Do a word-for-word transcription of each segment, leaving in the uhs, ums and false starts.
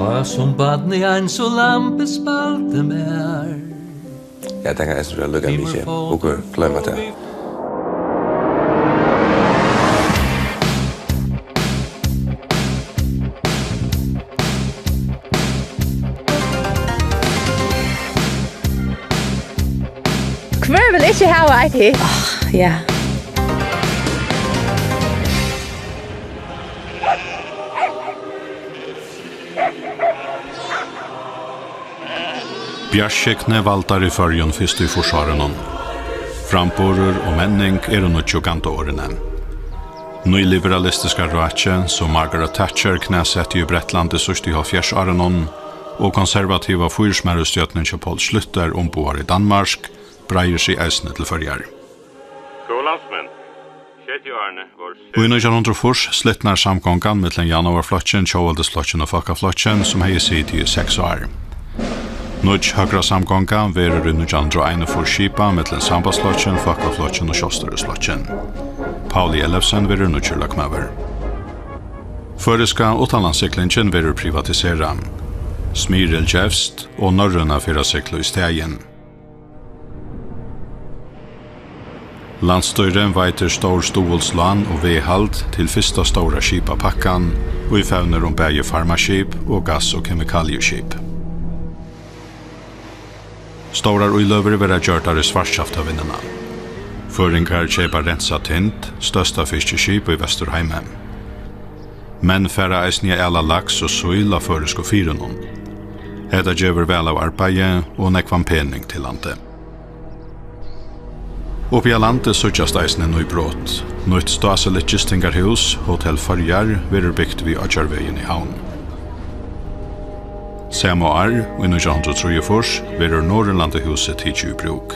Og sum barn í ein so lampi spældi mær. Ja, tað kann eisini vera líka mikið. Okur gloyma tað. Hvør vil ikki hava eitt hit? Áh, ja. Bjartskygni valdar í Føroyum fyrst í fýrsárunum. Framburður og menning eru nýggju gandaorðini. Nýliberalistiska rákið, sum Margaret Thatcher knasetti í Bretlandi síðst í hálvfjerðsárunum, og konservativa fýrsmærustjórnin hjá Poul Schlüter umboðar í Danmark, breiðir seg eisini til Føroyar. Góðu landsmenn, sjeyti árini vóru Í nítjan hundrað og fýrs slitnar samgongan millum Javnaðarflokkin, Tjóðveldisflokkin og Fólkaflokkin, sum hevði sitið í seks ár. Nýggj høgra samgonga verður í nítjan hundrað og einogfýrs skipað millum Sambandsflokkin, Fólkaflokkin og Sjálvstýrisflokkin. Pauli Ellefsen verður nýggjur løgmaður. Føroyska uttanlandssiglingin verður privatiserað. Smyril gevst og Norrøna fer at sigla í staðin. Landsstýrið veitir stór stuðulslán og veghald til fyrsta stóra skipapakkan, ið fevnir um bæði farmaskip og gass- og kemikaliuskip. Stórar íløgur verða gjørdar í svartkjaftavinnuna. Føroyingar keypa rensað tind, størsta fiskiskip í Vesturheimi. Menn fara eisini at ala laks og síl á føroysku firðunum. Hetta gevur væl av arbeiði og nógvan pening til landið. Uppi á landi síggjast eisini nýbrot. Nýtt stásiligt gistingarhús, Hotel Føroyar, verður bygt við Oyggjarvegin í Havn. Sama ár, í nítjan hundrað og trýogfýrs, verður Norðurlandahúsið tikið í brúk.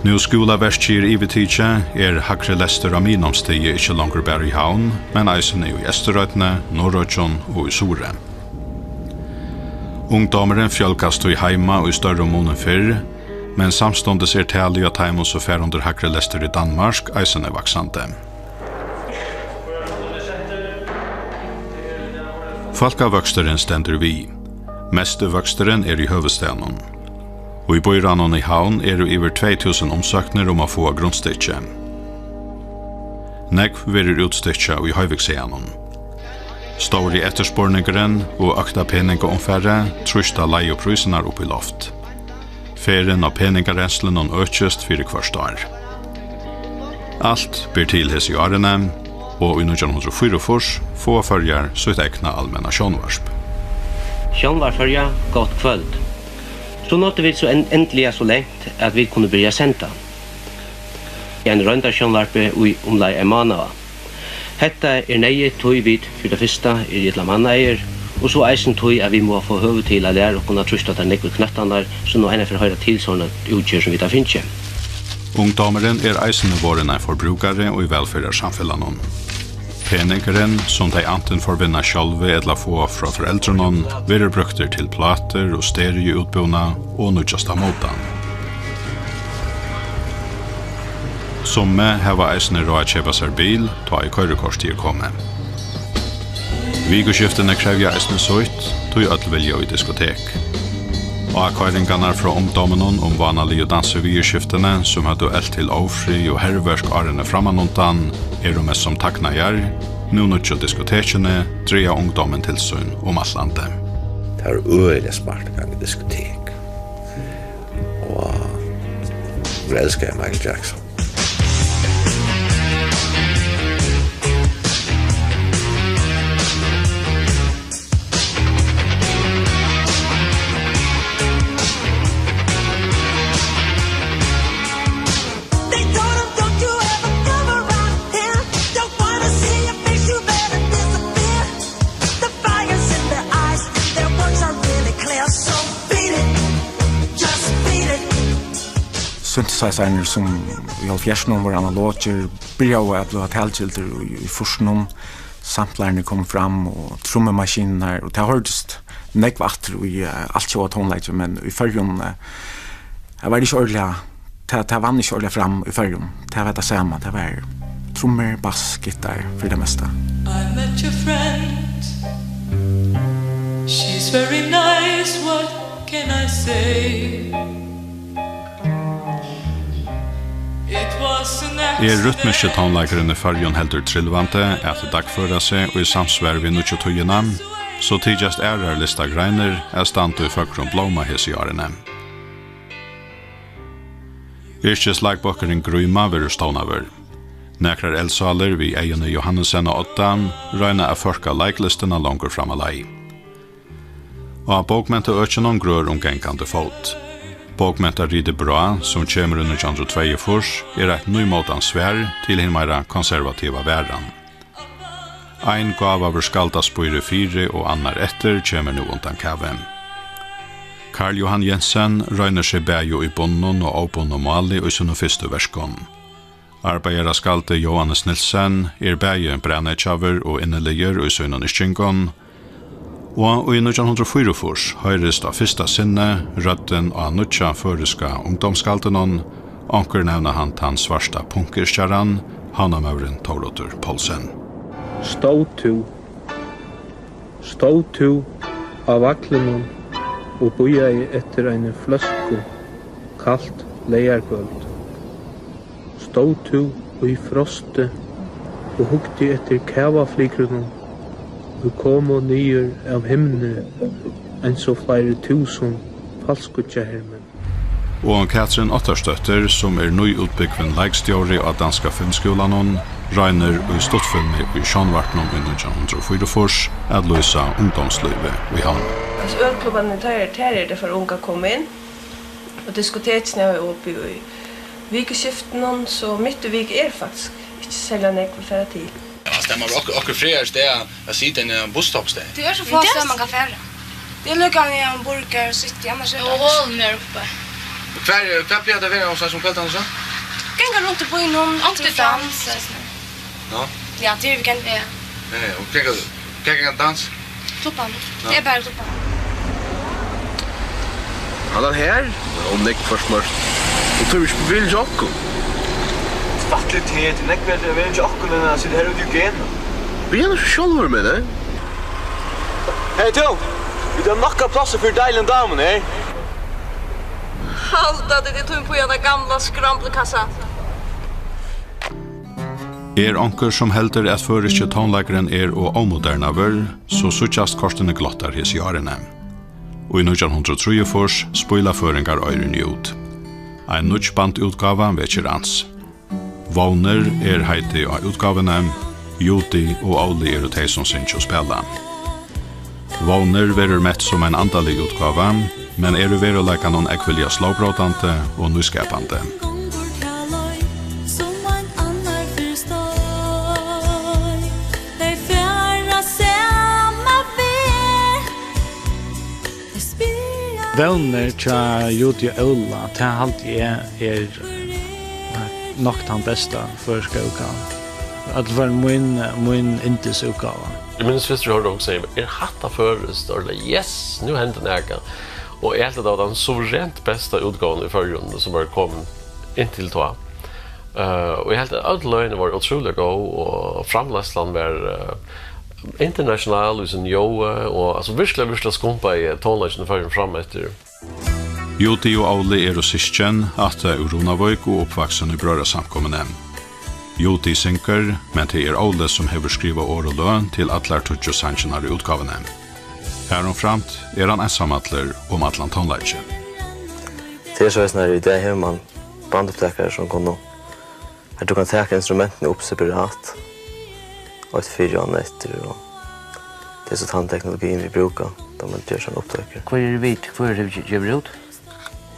Nú skúlaverkið er yvirtikið, er hægri lestur á miðnámsstigi ikki longur bara í Havn, men eisini í Eysturoynni, Norðuroyggjum og í Suðuroy. Ungdómurin fjølgast tí heima í størri mun enn fyrr, men samstundis er talið á teimum, sum fara undir hægri lestur í Danmark, eisini vaksandi. Fólkavøksturin stendur við. Mesti vøksturin er í høvuðsstaðnum. Og í býráðnum í Havn eru yvir tvey túsund umsóknir um at fáa grundstykki. Nógv verður útstykki í Hoyvíkshaganum. Stóri eftirspurningurin og økta peningaumfarið trýsta leiguprísirnar upp í loft. Ferðin á peningarenslunum økist fyri hvørt ár. Alt ber til hesi árini, og í nítjan hundrað og fýraogfýrs fáa Føroyar sítt egna almenna sjónvarp. Sjónvarp Føroya, gott kvøld. So náddu vit so en-, endiliga so langt, at vit kunnu byrja at senda. Ein royndarsjónvarpi í umleið ein mánaða. Hetta er neyðugt, tí vit fyri tað fyrsta eru illa mannaðir, og so eisini tí, at vit mugu fáa høvi til at læra okkum at trýsta teir nógvu knøttarnar, sum nú einaferð hoyra til sovorðna útgerð, sum vit hava fingið. Ungdómurin er eisini vorðin ein forbrúkari í vælferðarsamfelagnum. Peningurin, sum tey antin forvinna sjálvi ella fáa frá foreldrunum, verður brúktur til plátur og stereoútbúnað og nýggjasta mótan. Summi hava eisini ráð at keypa sær bil, tá ið koyrikortið er komið. Vikuskiftini krevja eisini sítt, tí øll vilja í diskotek. Ákoyringarnar frá ungdóminum um vánaligu dansiviðurskiftini, sum høvdu elt til ófrið og herverk árini frammanundan, eru mest sum tagnaðar. Nú nýggju diskotekini draga ungdómin til sín um alt landið. Tað var øgiliga smart at ganga í diskotek. Og forelskaði Michael Jackson. They told him, "Don't you ever come around here. Don't wanna see your face, you better disappear." The fire's in their eyes, and their words are really clear, so beat it, just beat it. Synthesizerarnir, sum í hálvfjerðsunum vóru analogir, byrjaðu at blíva talgildir í, í fýrsunum. Samplararnir komu fram og trummumaskinurnar, og tað hoyrdist nógv aftur í, eh, altjóða tónleiki, men í Føroyum, eh, tað var ikki ordiliga, tað, tað vann ikki ordiliga fram í Føroyum. Tað var tað sama, tað var trummur, bass, gittar fyri tað mesta. I met your friend. Very nice, what can I say? It was an Er rytmiski tónleikurin í Føroyum heldur trilvandi at dagføra seg í samsvar við nýggju tíðina, so tykjast aðrar listagreinar at standa í føgrum blóma hesi árini. Yrkisleikbólkurin Gríma verður stovnaður. Nakrar eldsálir við Eyðuni Johannesen á odda royna at førka leiklistina longur fram á leið. Á bókmentaøkinum grør um gangandi fót. Bókmentaritið Brá, sum kemur í nítjan hundrað og tveyogfýrs, er eitt nýmótans svar til hin meira konservativa varðan. Ein gávaður skáldaspíri fyri og annar eftir kemur nú undan kavi. Karl Johan Jensen roynir seg bæði í bundnum og óbundnum máli í sínum fyrstu verkum. Arbeiðaraskaldið Jóannes Nielsen er bæði bræneggjaður og inniligur í sínum yrkingum, og í nítjan hundrað og fýraogfýrs hoyrist á fyrsta sinni røddin á nýggja føroyska ungdómsskaldinum, onkur nevna hann tann svarta punkyrkjaran, havnarmaðurin Thóroddur Poulsen. Stóð tú, stóð tú á vaglinum og bíðaði eftir eini fløsku kalt leygarkvøld? Stóð tú í frosti og hugdi eftir kavaflykrunum, ið komu niður av himni eins og fleiri túsund falskýggjahermenn? Og Katrin Ottersdóttir, sum er nýútbúgvin leikstjóri á Danska Filmskúlanum, roynir í stuttfilmi í sjónvarpinum í nítjan hundrað og fýraogfýrs at lýsa ungdómslívið í Havn. Altso, ølklubbarnir, tær, tær eru tað for ung at koma inn. Og diskotekini hava opið í vikuskiftunum, so mitt í viku er faktiskt ikki serliga nógv at fara til. Ja, altso, tað má vera ok-, okkurt frægari stað at sita enn á busstoppstað. Tað er so fá støð, man kann fara. Tað er líka við ein burgar og sitt, annars er tað. Og hølini eru uppi. Hvar, hvar plagar tað at vera hos tær um kvøldarnar so? Ganga runt í býnum, onkur til dans, eisini. Ja. Ja, tað er weekend. Ja. Ja, ja, og hvat, hvat er dans? Klubban. Ja. Tað er bara klubban. Hann er her, og nógv forsmurt. Og tú vil ikki bevilja okkum? Fatligt, tað er nógv betri at vera hjá okkum enn at sita her úti í Gena. Byrja nú sjálvur, meini eg. Hey, tú! Vit hava nokk av plássi fyri deiligu damuni, hey? Halda tit, tit tíma pían á gamla skramblikassa? Er onkur, sum heldur, at føroyski tónleikurin er ov ómodernaður, so síggjast kortini glottar hesi árini. Í nítjan hundrað og trýogfýrs spíla føroyingar Oyrin út. Ein nýggj bandútgáva vekir ans. Vónir er heitið á útgávuni. Judy og Óli eru tey, sum syngja og spæla. Vónir verður mett sum ein andalig útgáva, men er í veruleikanum ógvuliga slógbrótandi og nýskapandi. Vónir hjá Judy og Óla, tað haldi eg er nokk tann besta føroyska útgávan. At tað var mín, mín yndisútgáva. Eg minnist fyrst, eg hoyrdi onkran siga: "Er hatta føroyskt?" Og eg like: "Yes, nú hendir nakað." Og eg helt, at tað var tann suverent besta útgávan í Føroyum, sum var komin inntil tá. Eh, og eg helt, at øll løgini vóru ótrúliga góð, og framleiðslan var, eh, international í sínum ljóði, og, altso, virkuliga, virkuliga skumpaði tónleikin í Føroyum fram eftir. Judy og Óli eru systkin, ættað úr Runavík og uppvaksin í brøðrasamkomuni. Judy syngur, men tað er Óli, sum hevur skrivað orð og løg til allar tíggju sangirnar í útgávuni. Harumframt er hann einsamallur um allan tónleikin. Tað er soleiðis, at í dag hevur mann bandupptakarar, sum kunnu Har tú kann taka instrumentini upp separat, eitt fyri og annað eftir, og tað er so tann teknologiin, vit brúka, tá man ger sovorðnar upptøkur. Hvør eru vit? Hvør hevur ge-, givið út?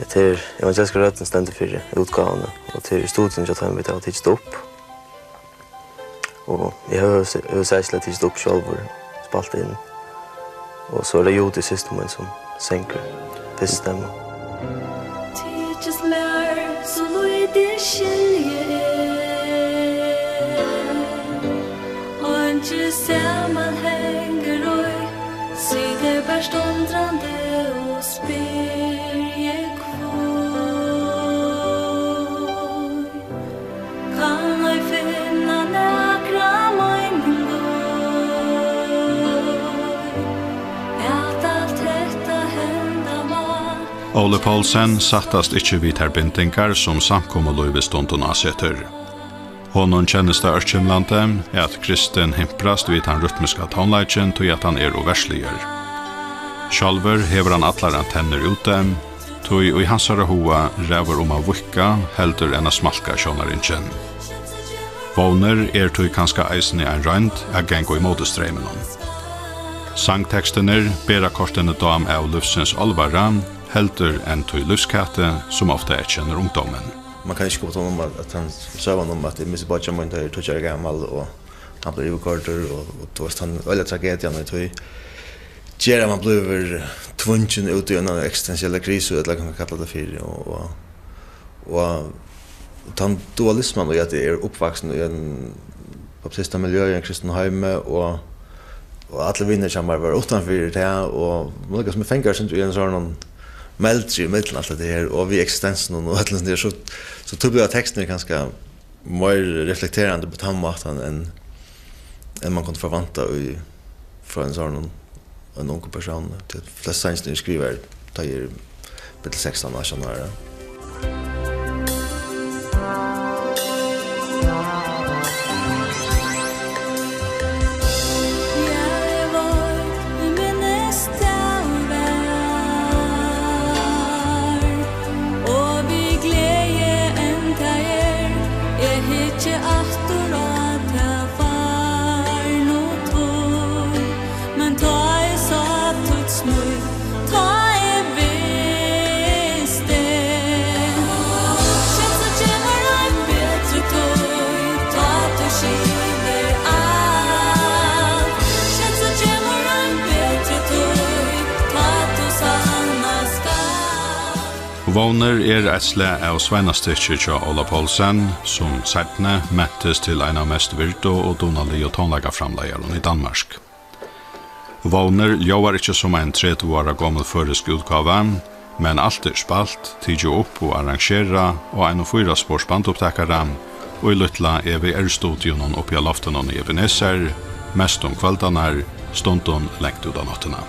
Ja, tað er Evangeliska Røddin stendur fyri útgávuni, og tað er í studionum hjá teimum, vit hava tikið tað upp. Og eg havi høvuðs-, høvuðsakliga tikið tað upp sjálvur, spælt inn. Og so er tað Judy, systir mín, sum syngur fyrstu stemmu. Tykist mær, so lítið skilji eg. Einki samanhangur í, siti bert undrandi og spyrji, hvør kann ei finna nakra meining í, at alt Óli Poulsen sættast ikki við tær bindingar, sum samkomulívið stundum ásetir. Honum kennist tað ørkymlandi, at Kristin himprast við tann rytmiska tónleikin, tí at hann er ov versligur. Sjálvur hevur hann allar antennur úti, tí í hansara huga ræður um at víðka heldur enn at smalka sjónarringin. Vónir er tí kanska eisini ein roynd at ganga ímóti streyminum. Sangtekstirnir bera kortini dám av lívsins álvara, heldur enn tí lívskati, sum ofta eyðkennir ungdómin. Man kann ikki koma til honum at, at hann søgan um, at eg missi beiggja mín, tá eg er tíggju ára gamal, og hann bleiv yvirkoyrdur, og, og, tú veist, hann øgiliga tragedian í tí, ger at man blívur tvungin út í eina eksistentiella krisu, ella hvat man kallar tað fyri, og, og, og tann dualisman í, at eg er uppvaksin í ein baptistamiljø, í ein kristin heimi, og, og allir vinir hjá mær vóru uttanfyri tað, og man líka sum fangar seg í ein sånn meldri í millum alt hetta her, og við eksistensin og øllum, so, so tí blíva tekstirnir kanska meir reflekterandi á tann mátan enn, enn man kundi forvænta í, frá ein sånn, ein ungum persóni. Tí at flestu sangirnir eru skrivaðir, tá eg eri millum sekstan og átjan ára. Og við gleði enda er, eg hyggi aftur á ta farnu tíð, men tá eg sá títt smíl, tá eg visti. Skjótt so kemur ein betri tíð, tá tú skilir alt. Skjótt so kemur ein betri tíð, tá tú sannast skal. Vónir er eitt slag av sveinastykki hjá Óla Poulsen, sum seinni mentist til ein av mest virdu og dugnaligu tónleikaframleiðarum í Danmark. Vónir ljóðar ikki sum ein tretivu ára gomul føroysk útgáva, men alt er spælt, tikið upp og arrangerað á einum fýra spors bandupptakara, í lítla E V R-studionum uppi á loftinum í Ebenezer, mest um kvøldarnar, stundum langt út á náttina.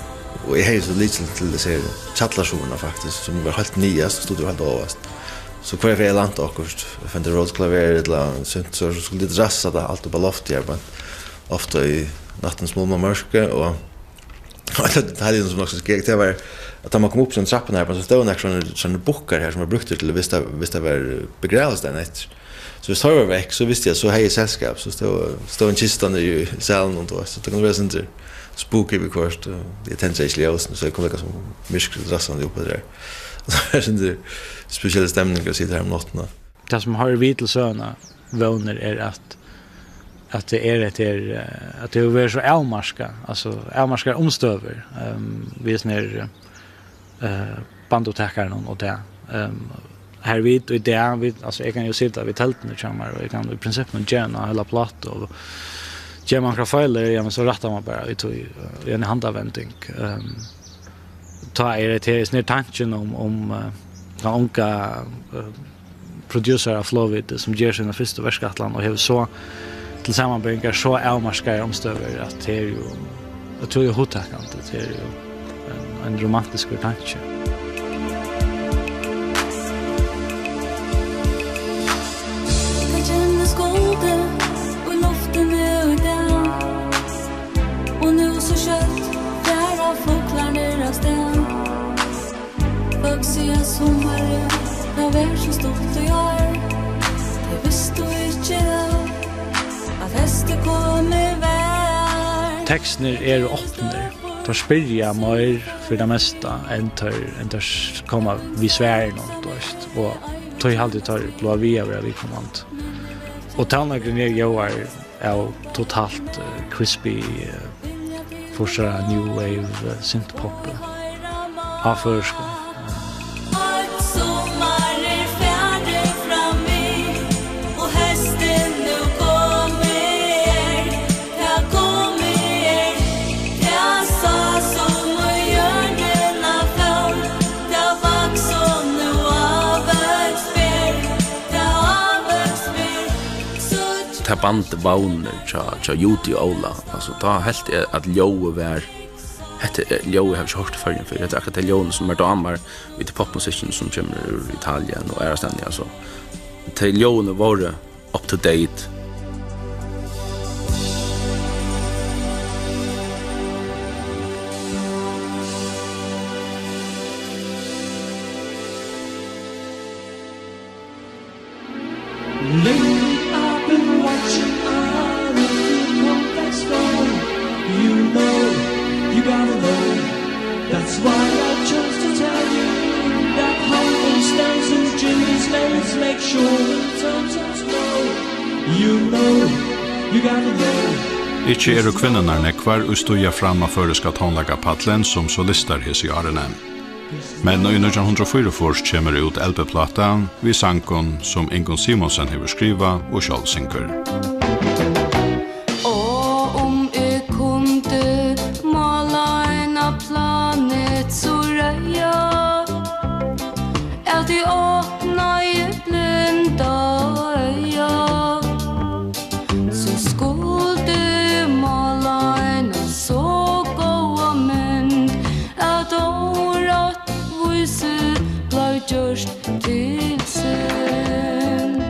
Og eg hevði so lykil til hesi her kjallarastovurnar faktiskt, sum var heilt niðast, studioið var heilt ovast. So hvørja ferð eg lænti okkurt, Fender Rhodes klaver ella synt, so, so skuldi eg drassa tað alt upp á loftið her, bara ofta í náttins mulma mørka, og ein av detaljunum sum nokk so gekk, tað var, at tá man kom upp til trappuna her, so stóðu nakrir sovorðnir, sovorðnir bukkar her, sum var brúktir til, viss tað, viss tað var begravast dagin eftir. So viss teir vóru vekk, so visti eg, so hevði eg selskap, so stóð, stóð ein kista niðri í salinum, tú veist, so tað kundi vera sovorðið spooky viðhvørt, og eg tendraði ikki ljósini, so eg kom líka sum myrkur drassandi upp eftir har. Og tað var sovorðin spesiell stemning at sita her um náttina. Tað sum hoyrir við til søguna, Vónir, er at, at tað er, at tað er, eh, at tað hevur verið so avmarkað, altso avmarkaðar umstøður, ehm, við hesum her, eh, bandupptakaranum og tað. Ehm, her vit í dag, vit, altso, eg kann jú sita við telduni hjá mær, og eg kann í prinsippinum gera eina heila plátu, og ger man onkrar feilir, ja, men so rættar man bara í tí, eh, í eini handavending. Ehm, tá er tað her, hesar her tankin um, um, eh, tann unga, eh, produsera av Flogviti, sum ger sína fyrstu verkætlan og hevur so til samanberingar so avmarkaðar umstøður, at tað er jú ótrúliga hugtakandi, tað er jú ein, ein romantiskur tanki. Tað kennist kuldin í luftini í dag, og nú so skjótt fara fuglarnir avstað. Fólk siga, summarið, tað var so stutt í ár. Tey vistu ikki, at heystið komið var. Tekstirnir eru opnir. Teir spyrja meir fyri tað mesta enn teir, enn teir s-, koma við svarum, tú veist. Og tí haldi eg, teir blíva við at vera viðkomandi. Og tónleikurin er ljóðaður av totalt, eh, crispy, eh, fyrsta new wave, eh, synthpop, eh, á føroyskum. Eitt summar er farið framvið, og heystið nú komið er. Tað komið er, tað sá sum í jørðina fór, tað vaks og nú ávøkst ber, tað ávøkst ber. Tað band Vónir hjá, hjá Judy og Óla, altso, tá helt eg, at ljóðið var Hetta er ljóð, eg havi ikki hoyrt í Føroyum fyrr. Hetta er akkurát tey ljóðini, sum mær dámar í tí popmusikkinum, sum kemur úr Italien og aðrastaðni, altso. Tey ljóðini vóru up to date. Lately, I've been watching out of the compass door. You know, you gotta know. That's why I chose to tell you that Holden stays in Jimmy's lanes. Make sure it turns out slow. You know, you gotta know. Ikki eru kvinnurnar nógvar, ið stíga fram á føroyska tónleikapallin sum solistar hesi árini. Men í nítjan hundrað og fýraogfýrs kemur út L P-pláta við sangum, sum Ingunn Simonsen hevur skrivað og sjálv syngur. Og um eg kundi mála eina planet so reyða, at eg opnaði blinda eyga, so skuldi eg mála eina so góða mynd, at órættvísi bleiv gjørt til synd.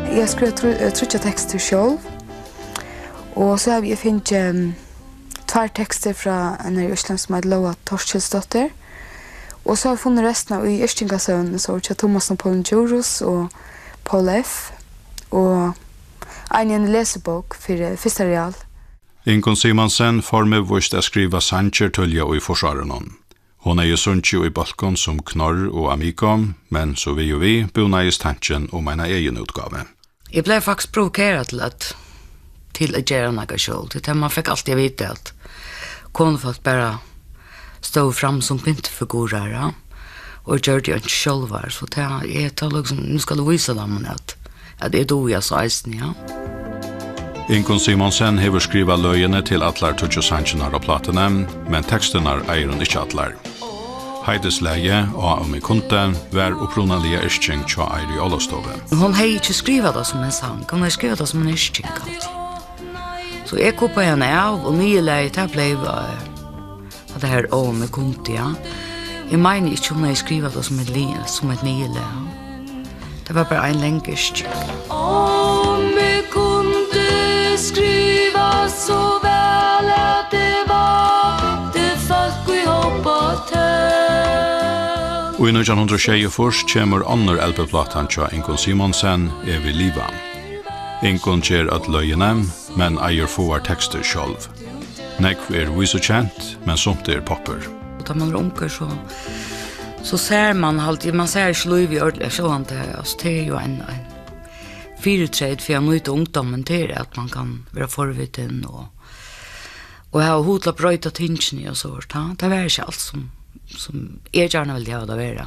Eg havi skrivað trý-, eh, tríggjar tekstir sjálv, og so havi eg fingið, ehm, tveir tekstir frá einari í Íslandi sum eitur Lóa Thorkilsdóttir, og so havi eg funnið restina í yrkingasøvnini, so hjá Tummas og Poul Djurhuus og Poul F., og eina í eini lesibók fyri fyrsta real. Ingunn Simonsen fór miðvíst at skriva sangir tíðliga í fýrsárunum. Hon hevði sungið í bólkum sum Knorr og Amigo, men so við og við búnaðist tankin um eina egin útgávu. Eg bleiv faktiskt provokerað til at, til at gera nakað sjálv. Tí tað, man fekk altíð at vita, at konufólk bara stóðu fram sum pyntufigurar, ja, og gjørdu einki sjálvar. So tað, eg, tað líkasum, nú skal eg vísa teimum, at at eg dugi altso eisini, ja. Ingunn Simonsen hevur skrivað løgini til allar tíggju sangirnar á plátuni, men tekstirnar eigur hon ikki allar. Heiðurslagið Á um eg kundi var upprunaliga yrking hjá Eiri Ólavsstovu. Hon hevði ikki skrivað tað sum ein sang, hon hevði skrivað tað sum ein yrking, altso. So eg kuppaði hana av, og niðurlagið, tað bleiv, eh, Hatta her, Á um eg kundi, ja. Eg meini ikki, hon hevði skrivað tað sum eitt li-, sum eitt niðurlag. Tað var bara ein lang yrking. Á um eg kundi skriva so væl, at eg vakti fólk í hóp og tøl. Í nítjan hundrað og sjeyogfýrs kemur onnur L P-plátan hjá Ingunn Simonsen, Eg vil liva. Ingunn ger øll løgini, men eigur fáar tekstir sjálv. Nógv er vísukent, men sumt er poppur. Og tá man er ungur, so, so sær man, haldi eg, man sær ikki lívið ordiliga, sjálvandi, altso, tað er jú ein, ein fyritreyt fyri at nýta ungdómin, tað er, at man kann vera forvitin og, og hava hug til at broyta tingini og so, tá, tað var ikki alt sum, sum eg gjarna vildi hava tað vera.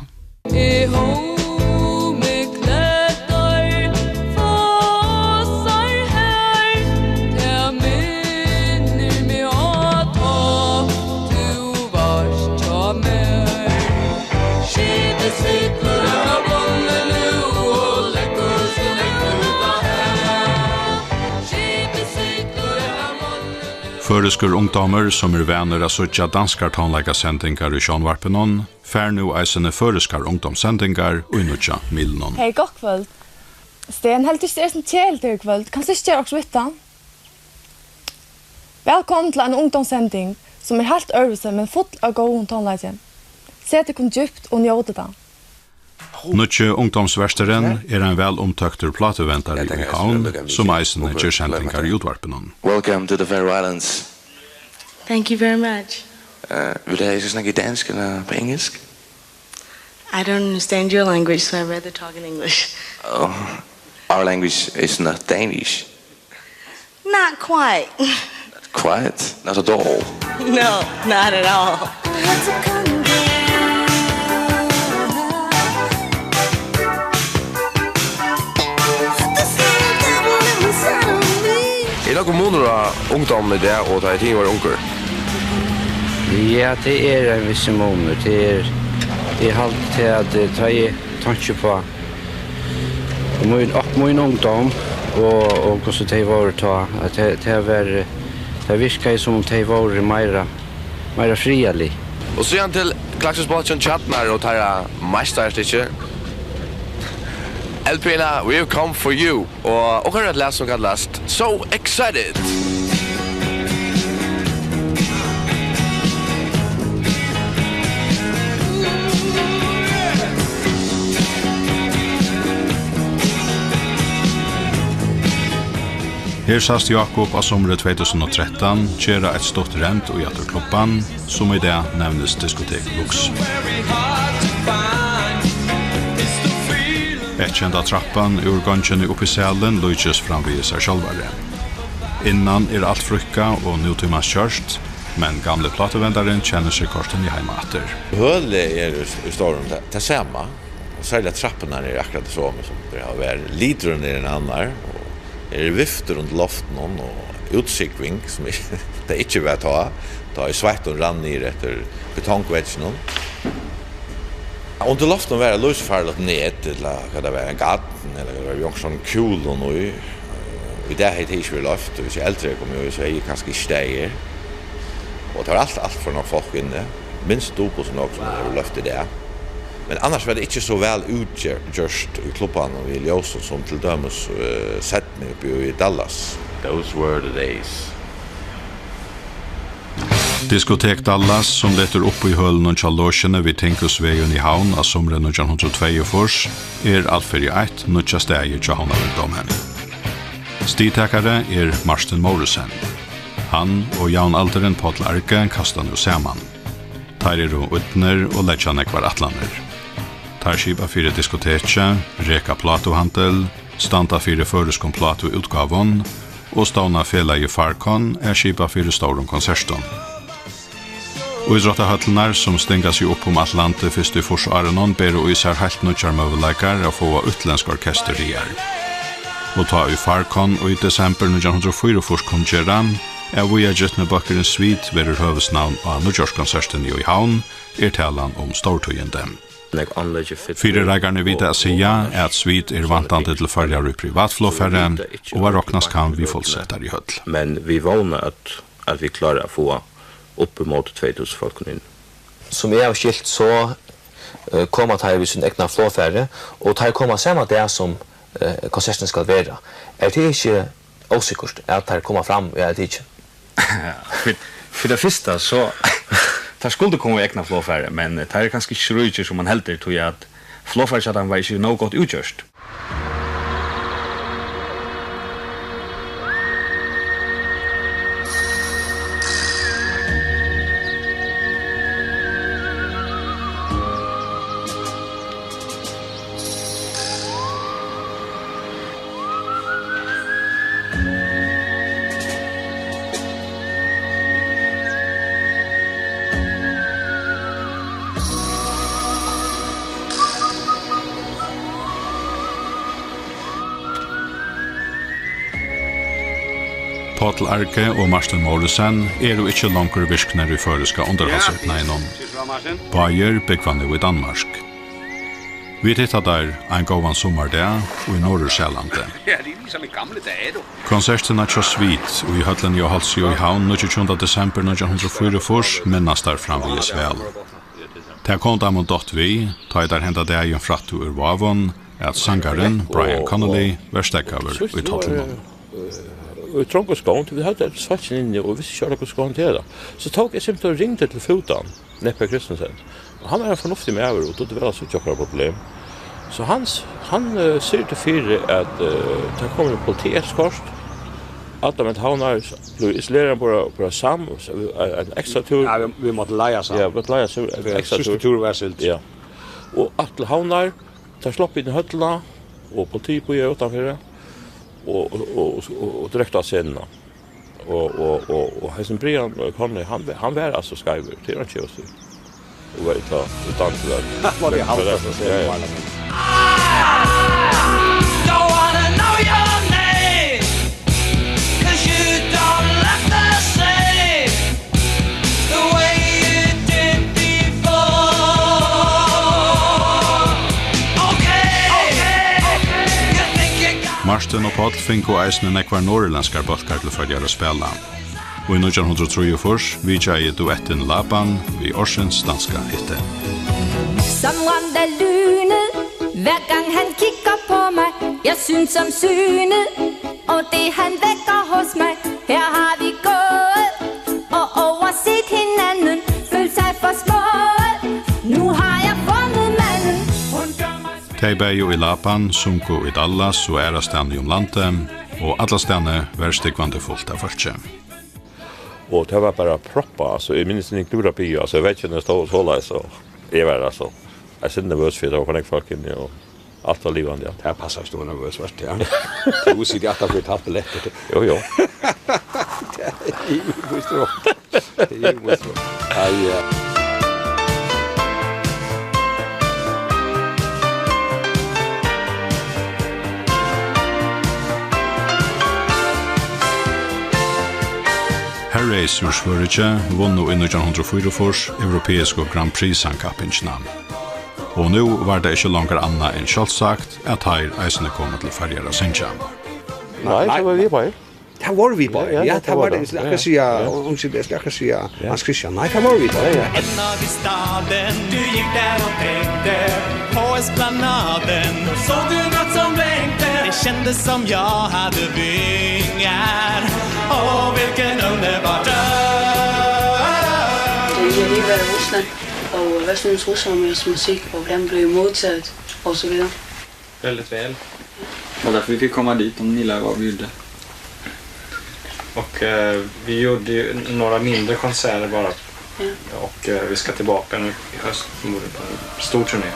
Eg hóv meg klæddar, fossar har, tað minnir meg á, tá tú vart hjá mær. Skipið siglir av brúnni nú og leggur so langt út á hav. Skipið siglir av brúnni nú. Føroyskur ungdómur, sum er vanur at síggja danskar tónleikasendingar í sjónvarpinum, fær nú eisini føroyskar ungdómssendingar í nýggja miðlinum. Hey, gott kvøld. Sten, heldur tú ikki, tað er so keðiligt her í kvøld? Kanst tú ikki gera okkurt við tað? Vælkomin til eina ungdómssending, sum er heilt øðrvísi, men full av góðum tónleiki. Set tykkum djúpt og njótið tað. Nýggi ungdómsverturin er ein væl umtóktur plátuvendari í Havn, sum eisini ger sendingar í útvarpinum. Welcome to the Faroe Islands. Thank you very much. Uh, vil du have, jeg skal snakke dansk eller på engelsk? I don't understand your language, so I'd rather talk in English. Oh, our language is not Danish. Not quite. Not quite? Not at all? No, not at all. Er nakar munur á ungdóminum í dag og tá ið tit vóru ung? Ja, tað er ein vissur munur. Tað er, eg haldi tað at, eh, tá eg tanki uppá mín, mín ungdóm og, og hvussu tey vóru tá, at tað, tað var, tað virkaði sum um tey vóru meira Meira friðarlig. Og síðan til Klaksvíksbólkin Tjarnar og teirra meistarastykki. L P-na We've Come For You og okkara lag sum kallast So Excited. Her sæst Jákup á sumri tvey túsund og trettan gera eitt stutt rend í aftur klubban, sum í dag nevnist Diskotek Lux. Eyðkenda trappan úr gongini upp í salin líkist framvegis sær sjálvari. Innan er alt fríðkað og nútímans gjørt, men gamli plátuvendarin kennir seg kortini heima aftur. Hølið er í, í stórum tað, tað sama. Og serliga trappurnar eru akkurát tað somu sum tær hava verið. Liturin er ein annar, og her eru viftur undir loftinum og útsúgving, sum tað ikki var tá, tá ið sveittin rann niður eftir betongvegginum. Undir loftinum var eitt lívsfarligt net, ella hvat tað var, ein garn, ella hvat tað var, við onkrum kúlum í. Í dag hevði tað ikki verið loyvt, og hvis eldri er komið í, so hevði eg kanska ikki staðið her. Og tað var alt, alt for nógv fólk inni. Minst dupult so nógv sum tað hevur loyvt í dag. Men annars var tað ikki so væl útgjørt í klubbanum við ljósum sum til dømis, eh, seinni uppi í Dallas. Those were the days. Diskotek Dallas, sum letur upp í hølunum hjá Logini við Tinghúsvegin í Havn á sumri nítjan hundrað og tveyogfýrs, er alt fyri eitt nýggja staðið hjá Havnar Ungdómi. Stigtakari er Martin Mouritzen. Hann og javnaldurin Páll Arge kasta nú saman. Teir eru ídnir og leggja nógvar ætlanir. Teir skipa fyri diskotekið, reka plátuhandil, standa fyri føroyskum plátuútgávum og stovna felagið Farcon at skipa fyri stórum konsertum. Ítróttahøllirnar, sum stinga seg upp um alt landið fyrst í fýrsárunum, bera í sær heilt nýggjar møguleikar at fáa útlendsk orkestur higar. Og tá ið Farcon í desembur nítjan hundrað og fýraogfýrs kunngerði, at víðagitni bólkurin Sweet verður høvuðsnavn á nýggjárskonsertini í Havn, er talan um stórtíðindi. Nógv anlegg er fyll. Fyrireikarnir vita at siga, at Sweet er væntandi til Føroyar í privatflogfari, og at roknast kann við fullsettari høll. Men vit vóna, at, at vit klára at fáa upp ímóti tvey túsund fólkum inn. Sum eg havi skilt, so, eh, koma teir við sínum egna flogfari, og teir koma sama dag, sum, eh, konsertin skal vera. Er tað ikki ósikkurt, at teir koma fram í eina tikið? Ja, fyri, fyri tað fyrsta, so, teir skuldu koma í egna flogfari, men teir eru kanska ikki so ríkir, sum man heldur, tí at flogfarið hjá teimum var ikki nóg gott útgjørt. Páll Arge og Martin Mouritzen eru ikki longur virknir í føroyska undirhaldsiðnaðinum. Báðir búgva nú í Danmark. Vit hitta teir ein góðan summardag í Norðursælandi. Ja, det er ligesom i gamle dage, du. Konsertina hjá Sweet í høllini á Hálsi í Havn níggjuogtjúgunda desembur nítjan hundrað og fýraogfýrs minnast teir framvegis væl. Tað kom teimum dátt við, tá ið teir henda dagin frættu úr Vágum, at sangarin Brian Connolly var steðgaður í tollinum. Og í trongum skóm, tí vit høvdu øll sveitt inni og vistu ikki, hvussu skalt handtera tað. So tók eg simpelthen og ringdi til Fútan, Neppe Christensen. Og hann er ein fornuftigur maður og dugdi væl at síggja okkara problem. So hann s-, hann, eh, syrgdi fyri, at, eh, tað kom ein politieskort. Alla vegin til Havnar, s-, bleiv isolerað bara, bara Sam, s-, ein, ein ekstra túr. Ja, vit, vit máttu leiga Sam. Ja, vit máttu leiga Sam, ein ekstra túr. Síðsti túr var silt. Ja. Og alt til Havnar, teir sluppu inn í høllina, og politiið bíðaði uttanfyri, og, og, og, og, og, og drøktu á scenuna. Og, og, og, og hesin Brian Connolly, hann, hann var altso skeivur, tað er hann ikki at siga. Og var illa í stand til at... Hann var í halda, so sigur hann. Don't wanna know your name, 'cause you don't look the same the way you did before. Okay, you think you got... Martin og Páll fingu eisini nógvar norðurlendskar bólkar til Føroyar at spæla. Og í nítjan hundrað og trýogfýrs vitjaði duettin Laban við ársins danska hitti. Som ramt af lynet, hver gang han kigger på mig. Jeg synes som synet, og det han vækker hos mig. Her har vi gået og overset hinanden, følt sig for små. Nu har jeg fundet manden. Hun gør mig Tey bæði í Laban sungu í Dallas og aðrastaðni um landið, og allastaðni var stúgvandi fult av fólki. Og tað var bara proppað, altso, eg minnist ikki, nú er tað byrjað, altso, veggirnir stóðu soleiðis, og eg var, altso, eg var nervøs, fyri tað var for nógv fólk inni, og alt var livandi, ja. Tað passar, stóð nervøs, veitst tú, ja. Tú situr aftan fyri talt billett. Jú, jú. Tað er jú, veitst tú. Tað er jú, veitst tú. Ai, ja. Herace úr Svøríki vunnu í nítjan hundrað og fýraogfýrs europeisku Grand Prix sangkappingina. Og nú var tað ikki longur annað enn sjálvsagt, at teir eisini komu til Føroyar at syngja. Nei, nei, so vóru vit báðir. Tað vóru vit báðir. Ja, ja, ja, tað vóru vit. Eg skal akkurát siga, ja, unnskyld, eg skal akkurát siga, ja, Hans Christian. Nei, tað vóru vit báðir. Ja, ja. Ennå i staden, du gick där och tänkte på esplanaden. Såg du något som blänkte? Det kändes som jag hade vingar. Åh, vilken underbar dag. Vi har lige været i Rusland, og hvad synes russerne om jeres musik, og hvordan blev I modtaget, og så videre? Väldigt väl. Det var därför vi fick komma dit, de gillade vad vi gjorde. Och, eh, vi gjorde ju några mindre konserter bara. Ja. Och, eh, vi ska tillbaka nu i höst, förmodligen på en stor turné.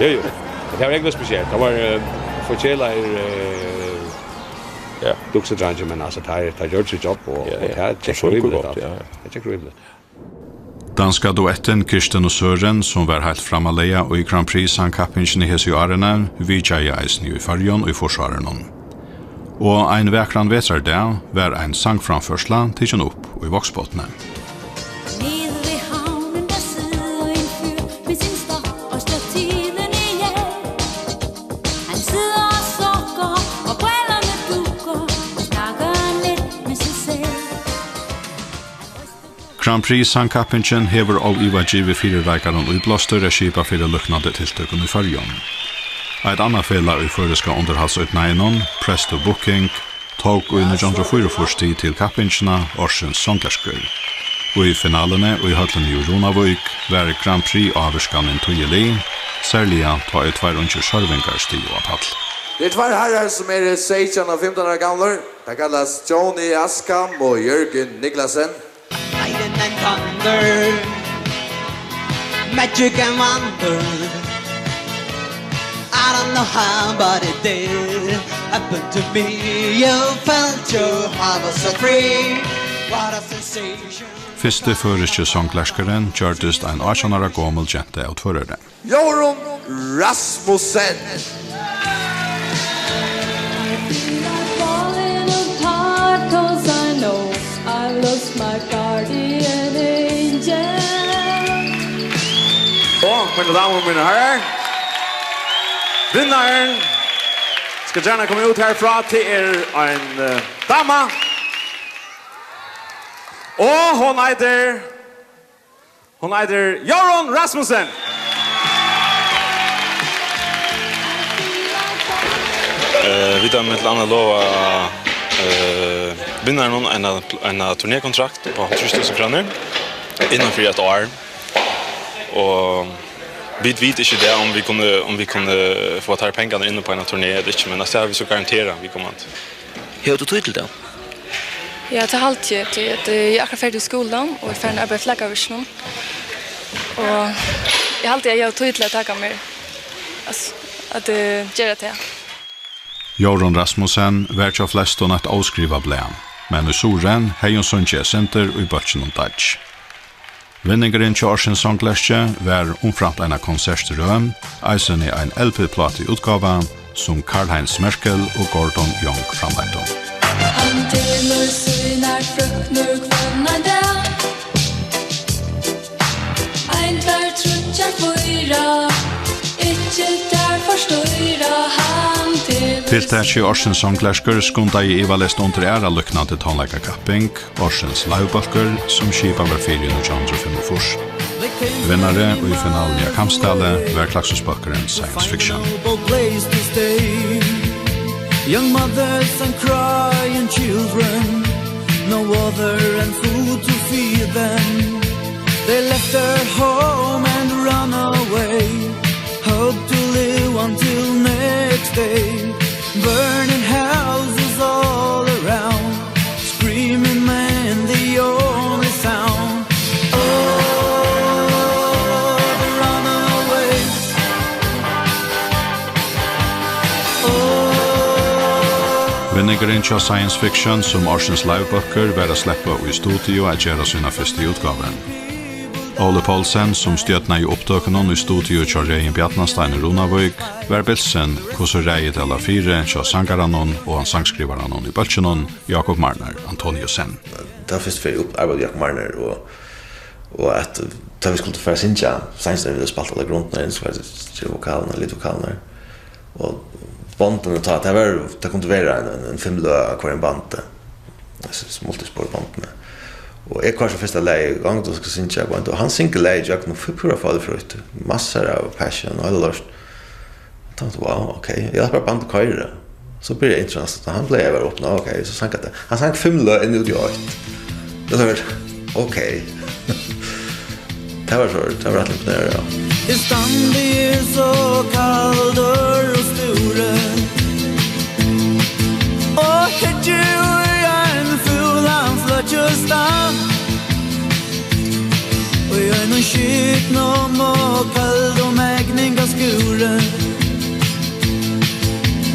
Jú, jú. Tað var ikki nakað spesielt. Tað var, eh, forkelaðir, eh, ja, duksedreingir, men altso, teir, teir gjørdu sítt jobb, og, ja, og ja, tað gekk rímiliga væl. Ja, tað gekk rímiliga væl. Danska duettin Kirsten og Søren, sum var heilt framarlega í Grand Prix sangkappingini hesi árini, vitjaði eisini í Føroyum í fýrsárunum. Og ein vakran vetrardag var ein sangframførsla tikin upp í Vágsbotni. Nede ved havnen, der sidder en fyr med sin stok og slår tiden ihjel. Han sidder og sukker og briller med dukker og snakker lidt med sig selv. Grand Prix sangkappingin hevur óivað givið fyrireikarum íblástur at skipa fyri líknandi tiltøkum í Føroyum. Eitt annað felag í føroyska undirhaldsiðnaðinum, Presto Booking, tók í nítjan hundrað og fýraogfýrs stig til kappingina Ársins Songlerskur. Í finaluni í høllini í Runavík var Grand Prix ávirkanin týðilig, serliga tá ið tveir ungir sørvingar stigu á pall. Tað eru tveir harrar, sum eru seytjan og fimtan ára gamlir. Teir kallast Johnny Askham og Jørgen Niklasen. Lightning and thunder, magic and wonder. I don't know how, but it did happen to me. You felt your heart was so free. What a sensation. Fyrsti føroyski songlerskurin gjørdist ein átjan ára gomul genta av Tvøroyri. Jórunn Rasmussen. I feel like falling apart 'cause I know I lost my guardian angel. Og, mine damer og mine herrer, vinneren skal gjerne komme ut herfra. Det er en, eh, dame. Og hun heter Hon eitur Jórunn Rasmussen. Eh, vit hava millum annað lovað, eh, vinnaranum eina, eina turnékontrakt upp á hálvtrýss túsund krónur innan fyri eitt ár. Og vit vita ikki í dag, um vit kunnu, um vit kunnu fáa teir pengarnar inn upp á eina turné ella ikki, men tað hava vit so garanterað viðkomandi. Hevur tú tíð til tað? Ja, tað haldi eg, tí at, eh, eg eri akkurát ferdig í skúlanum og eri farin at arbeiða í Flakavirkinum. Og eg haldi, at eg havi tíð til at taka mær, altso, at, eh, gera tað. Jórunn Rasmussen var hjá flestum eitt óskrivað blað, men í Suðuroy hevði hon sungið eitt sindur í bólkinum Dodge. Vinningurin hjá Ársins Songlerki var umframt eina konsertrøð eisini ein L P-plátuútgáva, sum Karl-Heinz Merkel og Gordon Young framleiddu. Hann telur sínar frøknur hvønn ein dag. Ein, tvær, tríggjar, fýra. Ikki tær forstýra, hann telur. Tiltakið Ársins Songlerskur skundaði ivaleyst undir aðra líknandi tónleikakapping, Ársins Livebólkur, sum skipað var fyri í nítjan hundrað og fimmogfýrs. Vinnari í finaluni á Kambsdali var Klaksvíksbólkurin Science Fiction. Young mothers and crying children, no water and food to feed them. They left their home and run away. Hope to live until next day. Burning houses all around. Screaming man, the only sound. Oh, the runaways. Oh. Vinningurin hjá Science Fiction sum Ársins Livebólkur var at sleppa í studio at gera sína fyrstu útgávu. Óli Poulsen, sum stjórnaði upptøkunum í studio hjá Regin Bjarnastein í Runavík, var bilsin, hvussu ræðið tað lá fyri hjá sangaranum og sangskrivaranum í bólkinum, Jákup Marner Antoniussen. Tað var fyrstu ferð, eg upp-, arbeiddi við Jákup Marner, og, og at, tá vit skuldu fara at syngja, seinast vit spældu allar grundirnar inn, so var tað vokalirnar, leadvokalirnar. Og bondini tá, tað var, tað kundi vera ein, ein, ein fimm løg av hvørjum bandi. Hesi multisporbondini. Og eg koyrdi fyrsta lagið í gongd og skal syngja, og hann syngur lagið ígjøgnum, pú-, púra feilfrítt. Massar av passion og alt lort. Eg tenkti, wow, ok, eg lati bara bandið koyra. So byrjaði introið, so hann bleiv bara opna, ok, so sang hann tað. Hann sang fimm løg inn út í eitt. Eg tenkti, ok. Tað var so, tað var rættiliga imponerað, ja. Eg standi her so kaldur og stúrin, og hyggi í ein fúlan fløggjustan. Og í einum skitnum og køldum egningaskúri.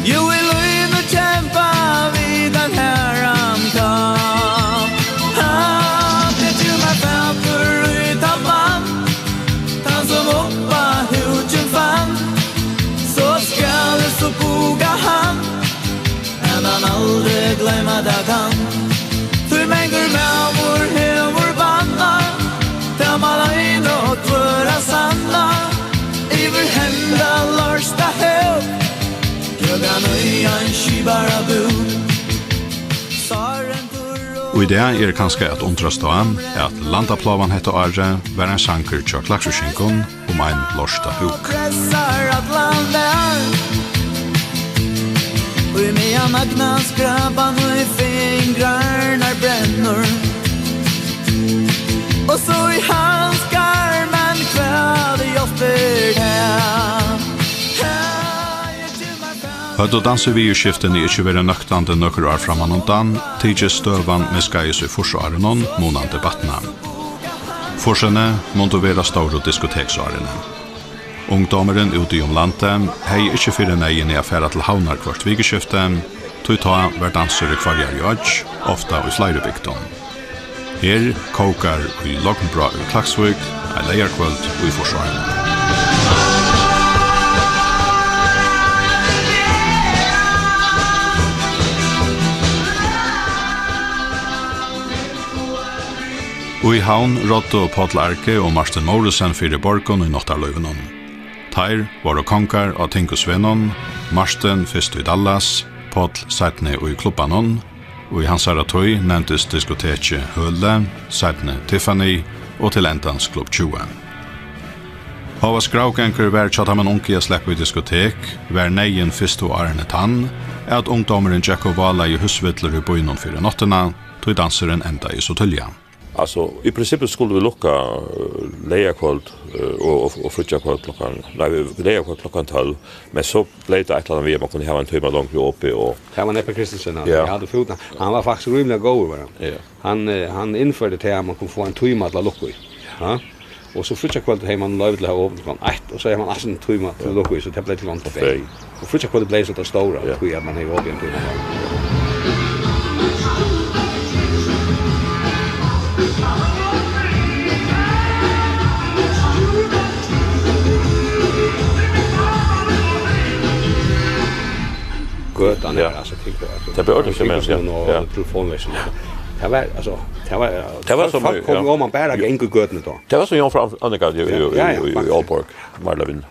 Jú, í líðini kempa vit ein harðan kamp. Hann tekur meg fatur í tann mann, tann sum upp á húkin fann. So skal eg so buga hann, at hann aldri gloyma tað kann. Tí mangur maður hevur bannað, tað man ein og hvør at sanna. Yvir henda lorsta høg, gløggan í ein skipara búk. Sárendur og í dag er kanska at undrast á, at landaplágan hetta árið var ein sangur hjá klaksvíkingum um ein lorta húk. Pressar allan dag. Og í meðan agna skrapan og í fingrarnar brennur. Og so í handskar, men hvat hjálpir tað? Høvdu dansiviðurskiftini ikki verið nøktandi nøkur ár frammanundan, tykist støðan miðskeiðis í fýrsárunum munandi batnað. Fýrsini mundu vera stóru diskoteksárini. Ungdómurin úti um landið hevði ikki fyri neyðini at fara til Havnar hvørt vikuskifti, tí tá var dansur í hvørjari oyggj, ofta í fleiri bygdum. Her kókar í Lognbrá í Klaksvík ein leygarkvøld í fýrsárunum. Í Havn ráddu Páll Arge og Martin Mouritzen fyri borgum í náttarlívinum. Teir vóru kongar á tingusvegnum, Martin fyrst í Dallas, Páll seinni í klubbanum, og í hansara tíð nevndist diskotekið Høli, seinni Tiffany og til endans Klubb tjúgu. Hóast gravgangur var hjá teimum ungu at sleppa í diskotek, var neyðin fyrstu árini tann, at ungdómurin gekk og válaði húsvillur í býnum fyri náttina, tí dansurin endaði so tíðliga. Altso, í prinsippinum skuldu vit lukka, eh, leygarkvøld, eh, og, og, og fríggjakvøld klokkan, nei, leygarkvøld klokkan tólv, men so bleiv tað eitt ella annað við, at man kundi hava ein tíma longri opið og... Tað var Neppa Christensen, hann... Ja. Hann hevði fútan. Hann var faktiskt rímiliga góður, var hann. Ja. Hann, eh, hann innførdi tað, at man kundi fáa ein tíma til at lukka í. Ja. Og so fríggjakvøldið hevði man loyvi til at hava opið klokkan eitt, og so hevði man eisini ein tíma til at lukka í, so tað bleiv til klokkan tvey. Tvey. Og fríggjakvøldið bleiv so tað stóra, ja, tí at man hevði opið ein tíma. Tað bleiv ordiliga stemning, ja. Mikrofonin og telefonvekslin. Tað var, altso, tað var, tað var fólk, sum, fólk komu, ja, oman bara at ganga í gøtuni tá. Tað var sum Jógvan frá An-, Annika í, í, ja, ja, í, í, í faktiskt. Aalborg, Marla Vin.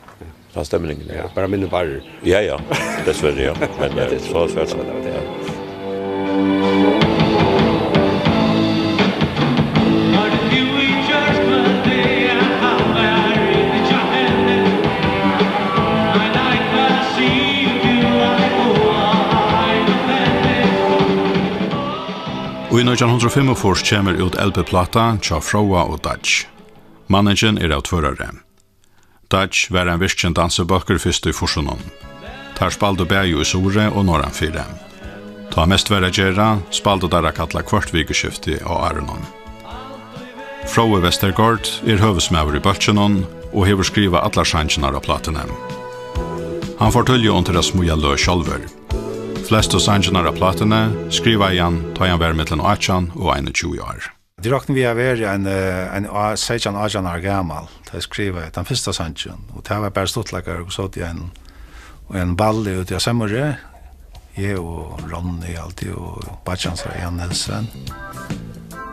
Tann stemningin, ja. Ja, bara minni barrir. Ja, ja. Dessverri, ja. Men, eh, so, so er tað. Ja, tað var tað. Í nítjan hundrað og fimmogfýrs kemur út L P-pláta hjá Fróða og Dajj. Manningin er av Tvøroyri. Dajj var ein virkin dansibólkur fyrst í fýrsunum. Teir spældu bæði í Suðuroy og norðanfyri. Tá mest var at gera, spældu teir at kalla hvørt vikuskifti á árunum. Fróði Vestergaard er høvuðsmaður í bólkinum og hevur skrivað allar sangirnar á plátuni. Hann fór tíðliga undir at smíða løg sjálvur. Flestu sangirnar á plátuni skrivaði hann, tá ið hann var millum átjan og einogtjúgu ár. Eg rokni við at vera ein, eh, ein á-, seytjan, átjan ára gamal, tá eg skrivaði tann fyrsta sangin, og tað var bara stuttleikar, og sótu í ein, í ein balli úti á Suðuroy, eg og Ronny, altíð, og beiggi hansara, Jan Nielsen,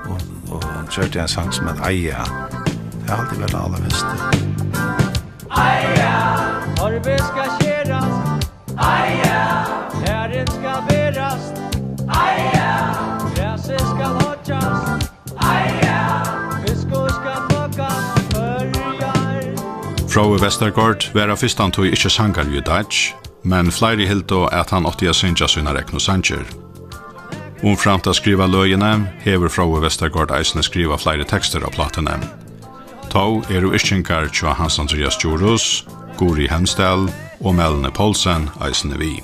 og, og gjørdu ein sang sum æt Eia. Tað er altíð verið allarfyrst. Eia! Torvið skal skerast. Eia! Herin skal berast. Eia! Grasið skal hoyggjast. Eia! Fiskur skal flokast. Føroyar. Fróði Vestergaard var á fyrstantíð ikki sangari í Dajj, men fleiri hildu, at hann átti at syngja sínar egnu sangir. Umframt at skriva løgini, hevur Fróði Vestergaard eisini skrivað fleiri tekstir á plátuni. Tó eru yrkingar hjá Hans Andrias Djurhuus, Guðrið Hemsdal og Malene Poulsen eisini við.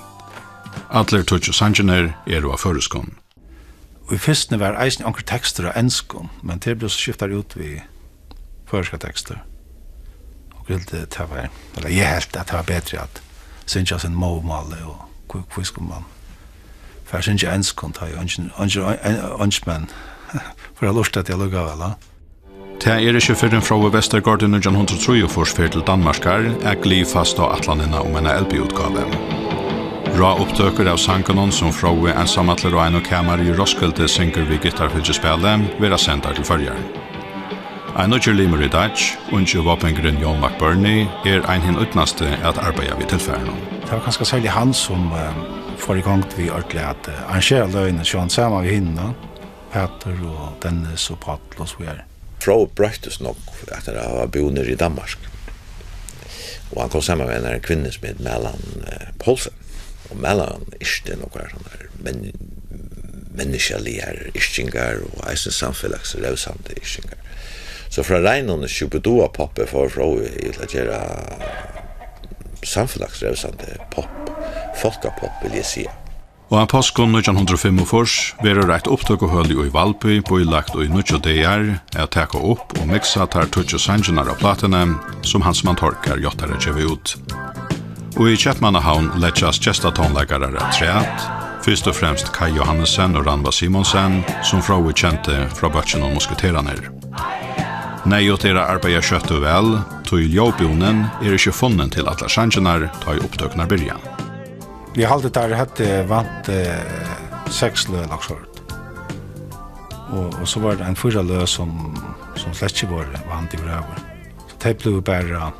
Allir tíggju sangirnir eru á føroyskum. Og í fyrstuni var eisini onkur tekstur á enskum, men tað bleiv so skift út við føroyskar tekstir. Og eg helt, tað var, ella eg helt, at tað var betri at syngja á sínum móðurmáli, og hví, hví skuldi mann fara at syngja á enskum, tá ið eingin, eingin, ein, ein, eingin menn fóru at lurta eftir allíkavæl, ha? Tað er ikki fyrr enn Fróði Vestergaard í nítjan hundrað og trýogfýrs fer til Danmarkar at gliðfasta á ætlanina um eina L P-útgávu. Ráupptøkur av sangunum, sum Fróði einsamallur á einum kamari í Roskilde syngur við gittarfylgisspæli, verða sendar til Føroyar. Ein nýggjur limur í Dajj, ungi vágbingurin Jón McBurney, er ein hin ídnasti at arbeiða við tilfarinum. Tað var kanska serliga hann, sum, eh, fór í gongd við ordiliga at, eh, arrangera løgini, sjálvandi saman við hinum, Pætur og Dennis og Páll og so víðari. Fróði broyttist nógv, eftir at hava búð niðri í Danmark. Og hann kom saman við einari kvinnu, sum hét Malene, eh, Poulsen. Og Malene yrkti nakrar sovorðnar men-, menniskjaligar yrkingar og eisini samfelagsrevsandi yrkingar. So frá reinum Shubidoua-poppi fór Fróði til at gera samfelagsrevsandi popp, fólkapopp, vil eg siga. Og á páskum nítjan hundrað og fimmogfýrs verður eitt upptøkuhøli í Valby bílagt í níggju dagar at taka upp og miksa tær tíggju sangirnar á plátuni, sum Hans Mantorgar játtar at geva út. Og í Keypmannahavn leggjast gestatónleikarar afturat, fyrst og fremst Kaj Johannesen og Rannvá Simonsen, sum Fróði kendi frá bólkinum Musketerarnir. Neyðugt er at arbeiða skjótt og væl, tí ljóðbúnin er ikki funnin til allar sangirnar, tá ið upptøkurnar byrja. Eg haldi, teir høvdu vant, eh, seks løg, ella okkurt. Og, og so var tað ein fýra løg, sum, sum slett ikki vóru vant yvirhøvur. So tey blivu bara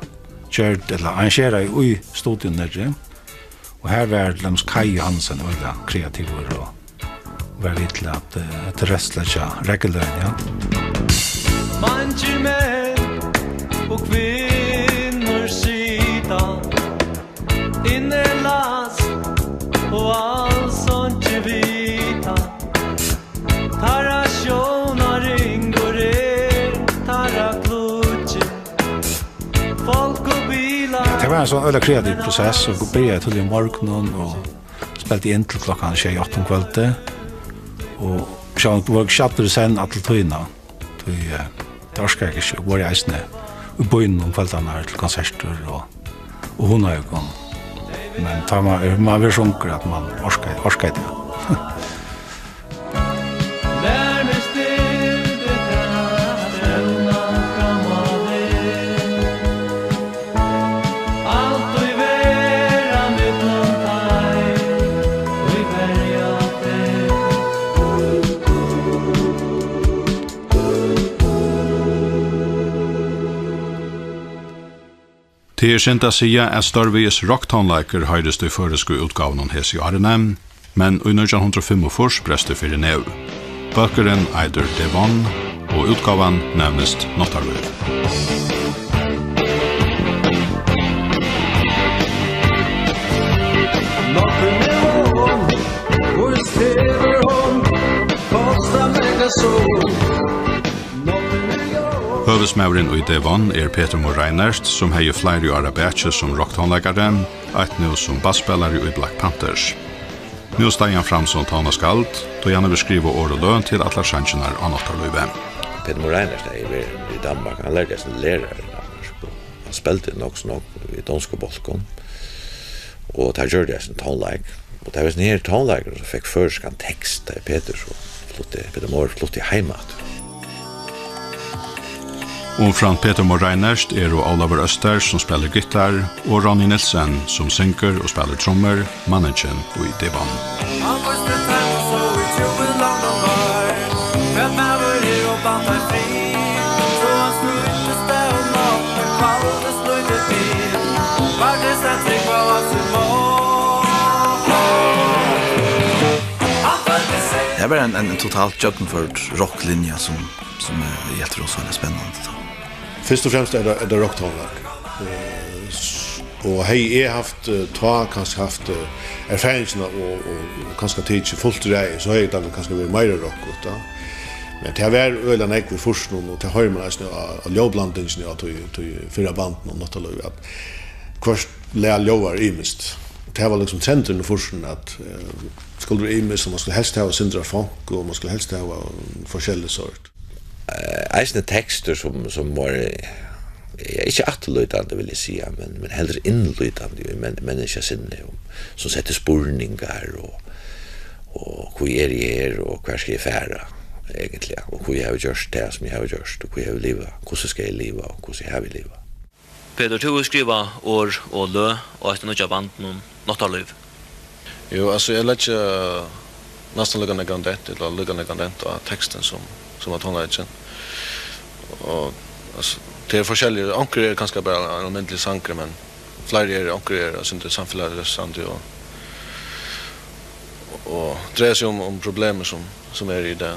gjørd, ella arrangeraði í studioini niðri. Og har var til dømis Kaj Johannesen øgiliga kreativur og var við til at, eh, tilrættleggja regluliga, ja. Mangir menn og kvinnur sita innilast og als einki vita. Teirra sjónarringur er teirra klíggj. Fólk og bilar. Ja, tað var ein sovorðin øgiliga kreativur prosessur, og byrjaði tíðliga um morgunin og spældi inn til klokkan sjey, átta um kvøldið. Og sjálvandi vóru ikki allir í senn alla tíðina. Tí, eh, tað orkaði ikki, og vóru eisini í býnum um kvøldarnar til konsertir og, og hugnaði okkum. Men tá man, man verður so ungur, at man orkaði, orkaði tað. Tað er synd at siga, at stórvegis rokktónleikur hoyrist í føroysku útgávunum hesi árini, men í nítjan hundrað og fimmogfýrs brestur fyri neyð. Bólkurin eitur Devon, og útgávan nevnist Náttarlív. Høvuðsmaðurin í Devon er Petur Mohr Reinert, sum hevði fleiri ár at baki sum rokktónleikari, eitt nú sum basspælari í Black Panthers. Nú stígur hann fram sum tónaskald, tí hann hevur skrivað orð og løg til allar sangirnar á Náttarlívi. Petur Mohr Reinert hevði verið í Danmark, hann lærdi seg lærari í Danmark, og hann spældi nokk so nokk í donsku bólkunum, og teir gjørdu eisini tónleik. Og tað var hesin her tónleikurin, sum fekk føroyskan tekst, tá Petur so flutti, Petur Mohr flutti heim aftur. Umframt Petur Mohr Reinert eru Ólavur Øster, sum spælir gittar, og Ronny Nielsen, sum syngur og spælir trummur, manningin í Devon. Tað var ein, ein totalt gjøgnumførd rokklinja, sum, sum eg helt rosaligt spennandi, tá. Fyrst og fremst er tað, er tað rokktónleik. Eh, s-, og hevði eg havt, eh, tá kanska havt, eh, erfaringina og, og, og kanska tikið fult ræði, so hevði tað kanska verið meira rokkut, tá. Men tað var øgiliga nógv í fýrsunum, og tað hoyrir mann eisini á, á ljóðblandingini á tí, tí fyrra bandinum, Náttarlív, at hvørt lag ljóðar ymiskt. Tað var liksom trendurin í fýrsunum, at, eh, skuldi vera ymiskt, og mann skuldi helst hava eitt sindur av funk, og mann skuldi helst hava forskellig sort. Eh, eisini tekstir sum, sum vóru, ja, ikki afturlítandi, vil eg siga, men, men heldur innlítandi í men-, menniskjasinni, og sum setti spurningar, og, og hví eri eg her, og hvar skal eg fara, eigentliga, og hví havi eg gjørt tað, sum eg havi gjørt, og hví havi eg livað, hvussu skal eg liva, og hvussu havi eg livað. Petur, tú hevur skrivað orð og løg á hetta nýggja bandinum, Náttarlív. Jú, altso, eg leggi næstan líka nógvan dent, ella líka nógvan dent á tekstin sum, sum á tónleikin. Og, altso, tað er forskelligt. Onkrir eru kanska bara ein almindiligur sangur, men fleiri eru, onkrir eru, altso, samfelagsrevsandi og, og dreiar seg um, um problemir sum, sum eru í dag.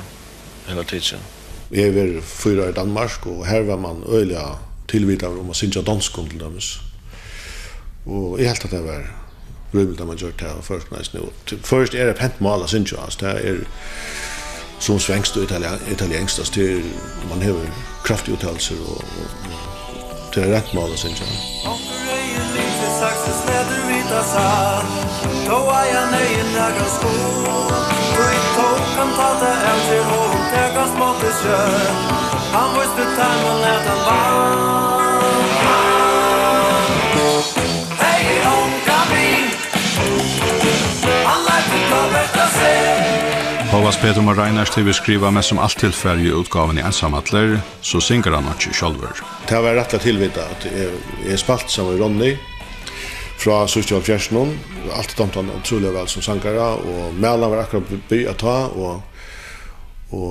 Henda tíðin. Eg hevði verið fýra ár í Danmark, og har var mann øgiliga tilvitaður um at syngja á donskum, til dømis. Og eg helt, at tað var rímiligt, at mann gjørdi tað á føroyskum eisini. Og tí, føroyskt er eitt pent mál at syngja á, altso, tað er sum svenskt og italia-, italienskt, altso, tað er, mann hevur kraftigar úttalelser og, og, og tað er reint mál at syngja. Onkur eygu lyngi, saksin smetur vita satt. Tó eiga neyðin nakran skuld, tí tó kann tá tað avger, og hon taka smátt og skjótt. Hann vísti teimum, at hann vann. Hey, onga mín, hann læt tað bert at seg. Hóast Petur Mohr Reinert hevur skrivað mest sum alt tilfarið í útgávuni einsamallur, so syngur hann einki sjálvur. Tað var rættiliga tilvitað, at eg, eg spælti saman við Ronny frá síðstu hálvfjerðsunum. Altíð dámt hann ótrúliga væl sum sangara, og Malan var akkurát by-, byrjað tá, og, og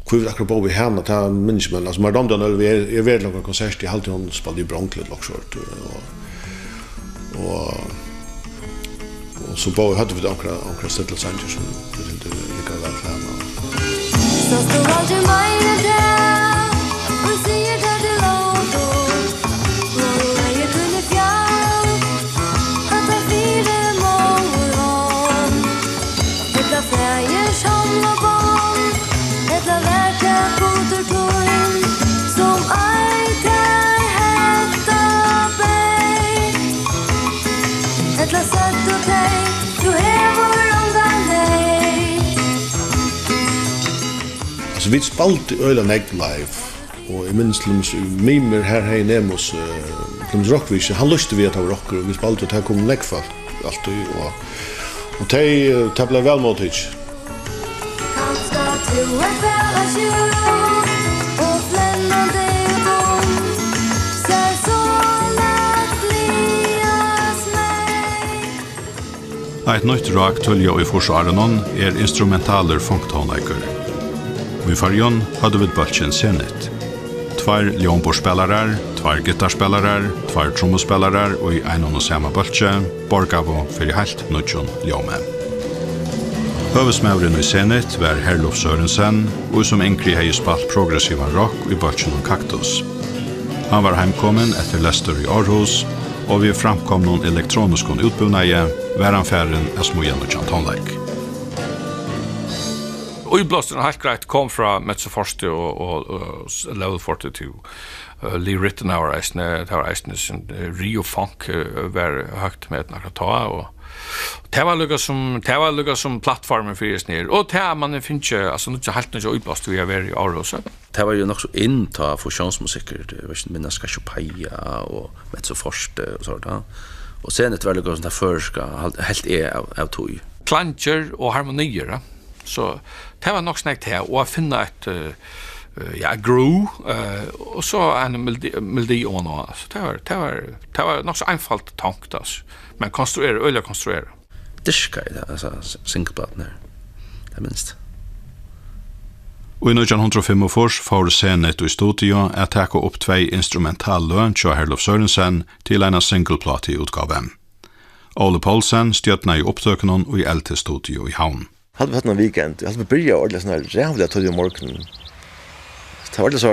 hví vit akkurát bóðu hana, tað minnist eg ikki, men, altso, mær dámdi hana øgiliga væl. Eg, eg var til onkra konsert, eg haldi, hon spældi í Brongli ella okkurt, og, og Og so bóðu, høvdu vit onkrar, onkrar stillar sangir sum vit hildu líka væl til hana. Sást tú aldri meira tað, hon sigur tað til okkum, og legði tíni fjall, hatta fyri móður hond, ella faðirs hond og bond, ella var tað Gudur tín, sum eitt tær hetta beyð? Ella søgdu tey, tú hevur ongan neyð. Altso, vit spældu øgiliga nógv live, og eg minnist til dømis í Mimir, har hevði Nemus, eh, til dømis Rokkvísi, hann lýsti við, at tað var rokkur, og vit spældu, og tað kom nógv fólk altíð, og, og tey, eh, tað bleiv væl móttikið. Kanska tú ert væl á sjúk og flennandi dum, sær so lættliga smeyk. Eitt nýtt rák tíðliga í fýrsuárunum er instrumentalur funktónleikur. Í Føroyum høvdu vit bólkin Zenit. Tveir ljómborðsspælarar, Tveir gittarspælarar, tveir trummuspælarar í einum og sama bólki borgaðu fyri heilt nýggjum ljómi. Høvuðsmaðurin í Zenith var Herluf Sørensen, ið sum yngri hevði spælt progressivan rock í bólkinum Kaktus. Hann var heimkomin eftir lestur í Aarhus, og við framkomnum elektroniskum útbúnaði var hann farin at smíða nýggjan tónleik. Íblásturin heilt greitt kom frá Mezzo Forte og, og, og s-, Level forty-two. Eh, Lee Ritenour eisini, tað var eisini sum, eh, Rio Funk, eh, var høgt metin akkurát tá, og tað var líka sum, tað var líka sum plattformin fyri hesum her. Og tað at mann hevur fingið, altso, nýggja, heilt nýggja íblástur við at vera í Aarhus. Tað var jú nokk so inn tá fusionsmusikkur, eg veit ikki, minnast Cassiopeia og Mezzo Forte og sovorðið, ja. Og Zenith var líka sum tað føroyska, hal-, helt eg av, av tí. Klangir og harmoniir, ja. So tað var nokk snakk tað, og at finna eitt, eh, eh, ja, groove, eh, og so ein melodi, melodi oman á. So tað var, tað var, tað var nokk so einfalt tonkt, altso. Men konstruerað, øgiliga konstruerað. Dyrkaði tað, altso, s-, singulpláturnar. Tað minst. Og í nítjan hundrað og fimmogfýrs fór Zenith í studio at taka upp tvey instrumental løg hjá Herluf Sørensen til eina singulplátuútgávu. Óli Poulsen stjórnaði upptøkunum í L T Studio í Havn. Haldi vit høvdu eina weekend, eg haldi vit byrjaðu ordiliga sånn her ræðuliga tíðliga um morgunin. Tað var ordiliga so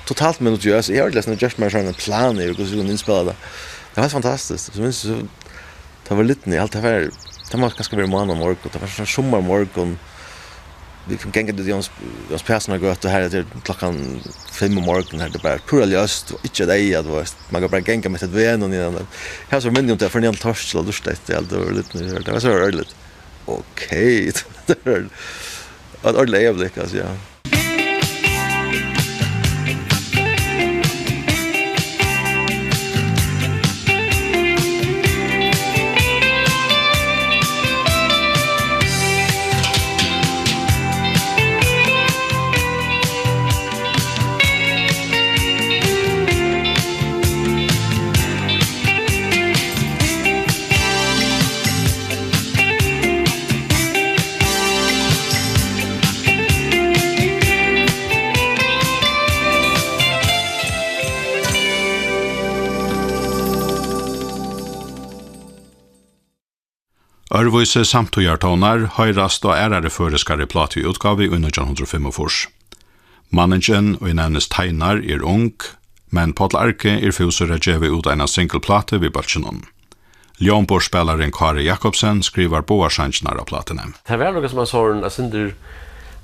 totalt minutiøst. Eg havi ordiliga sånn gjørt mær sånn ein plan yvir hvussu vit kunnu innspæla tað. Tað var heilt fantastiskt. So minnist eg so, tað var lítið, eg haldi tað var, tað má kanska vera mánamorgun, tað var sånn summarmorgun. Vit kunnu ganga út í Jóns, Jóns Pedersen gøtu her til klokkan fimm um morgunin, her tað er bara púra ljóst, og ikki eitt eyga, tú veitst. Man kann bara ganga mitt eftir vegnum í den der. Her so minni um tað, fór niðan til Torkil og lurta eftir, alt var lítið, tað var so ordiliga. Ok, tað var eitt ordiliga øyeblikk, altso, ja. Øðrvísi samtíðartónar hoyrast á aðrari føroyskari plátuútgávu í nítjan hundrað og fimmogfýrs. Manningin, ið nevnist Teinar, er ung, men Páll Arge er fúsur at geva út eina singulplátu við bólkinum. Ljómborðsspælarin Kári Jakobsen skrivar báðar sangirnar á plátuni. Tað var nakað sum ein sovorðin, eitt sindur,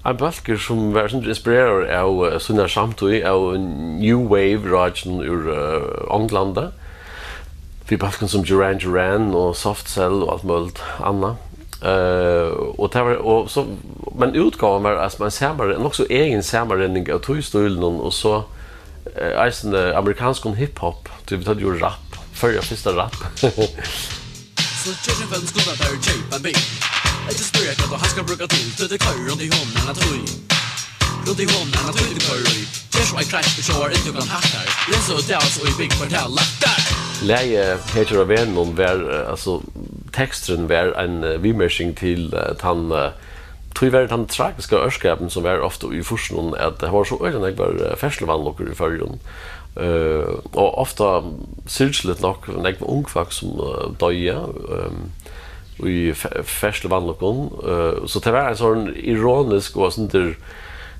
ein bólkur sum var eitt sindur inspireraður av, eh, síni samtíð, av New Wave rákinum úr, eh, Onglandi. Við bólkum sum Duran Duran og Soft Cell og alt møguligt annað. Eh, og tað var, og so, men útgávan var, altso, ein samanre-, nokk so egin samanrenning av tí stílinum, og so, eh, eisini amerikanskum hiphop, tí vit høvdu jú rap, Føroya fyrsta rap. So kjørin fell skunda der kjøpa bil. Eg spyr hvat tú hann skal bruka til, til det køyr rundt í honum, hann er tøy. Rundt í honum, hann er tøy, det køyr í. Ger so ein kraft, og sjóar inn til hann hattar. Lesa og tala, so í bygd fortala. Der! Lagið Hetjur á vegnum var, eh, altso, teksturin var ein, eh, viðmerking til, eh, tann, eh, Tí var tann tragiska ørskapin, sum var ofta í fýrsunum, at tað var so øgiliga nógvar, eh, ferðsluvanlukkur í Føroyum. Eh, og ofta, syrgiligt nokk, nógv ung fólk, sum, eh, doyðu, ehm, í fe-, ferðsluvanlukkum. Eh, so tað var ein sovorðin ironisk og eitt sindur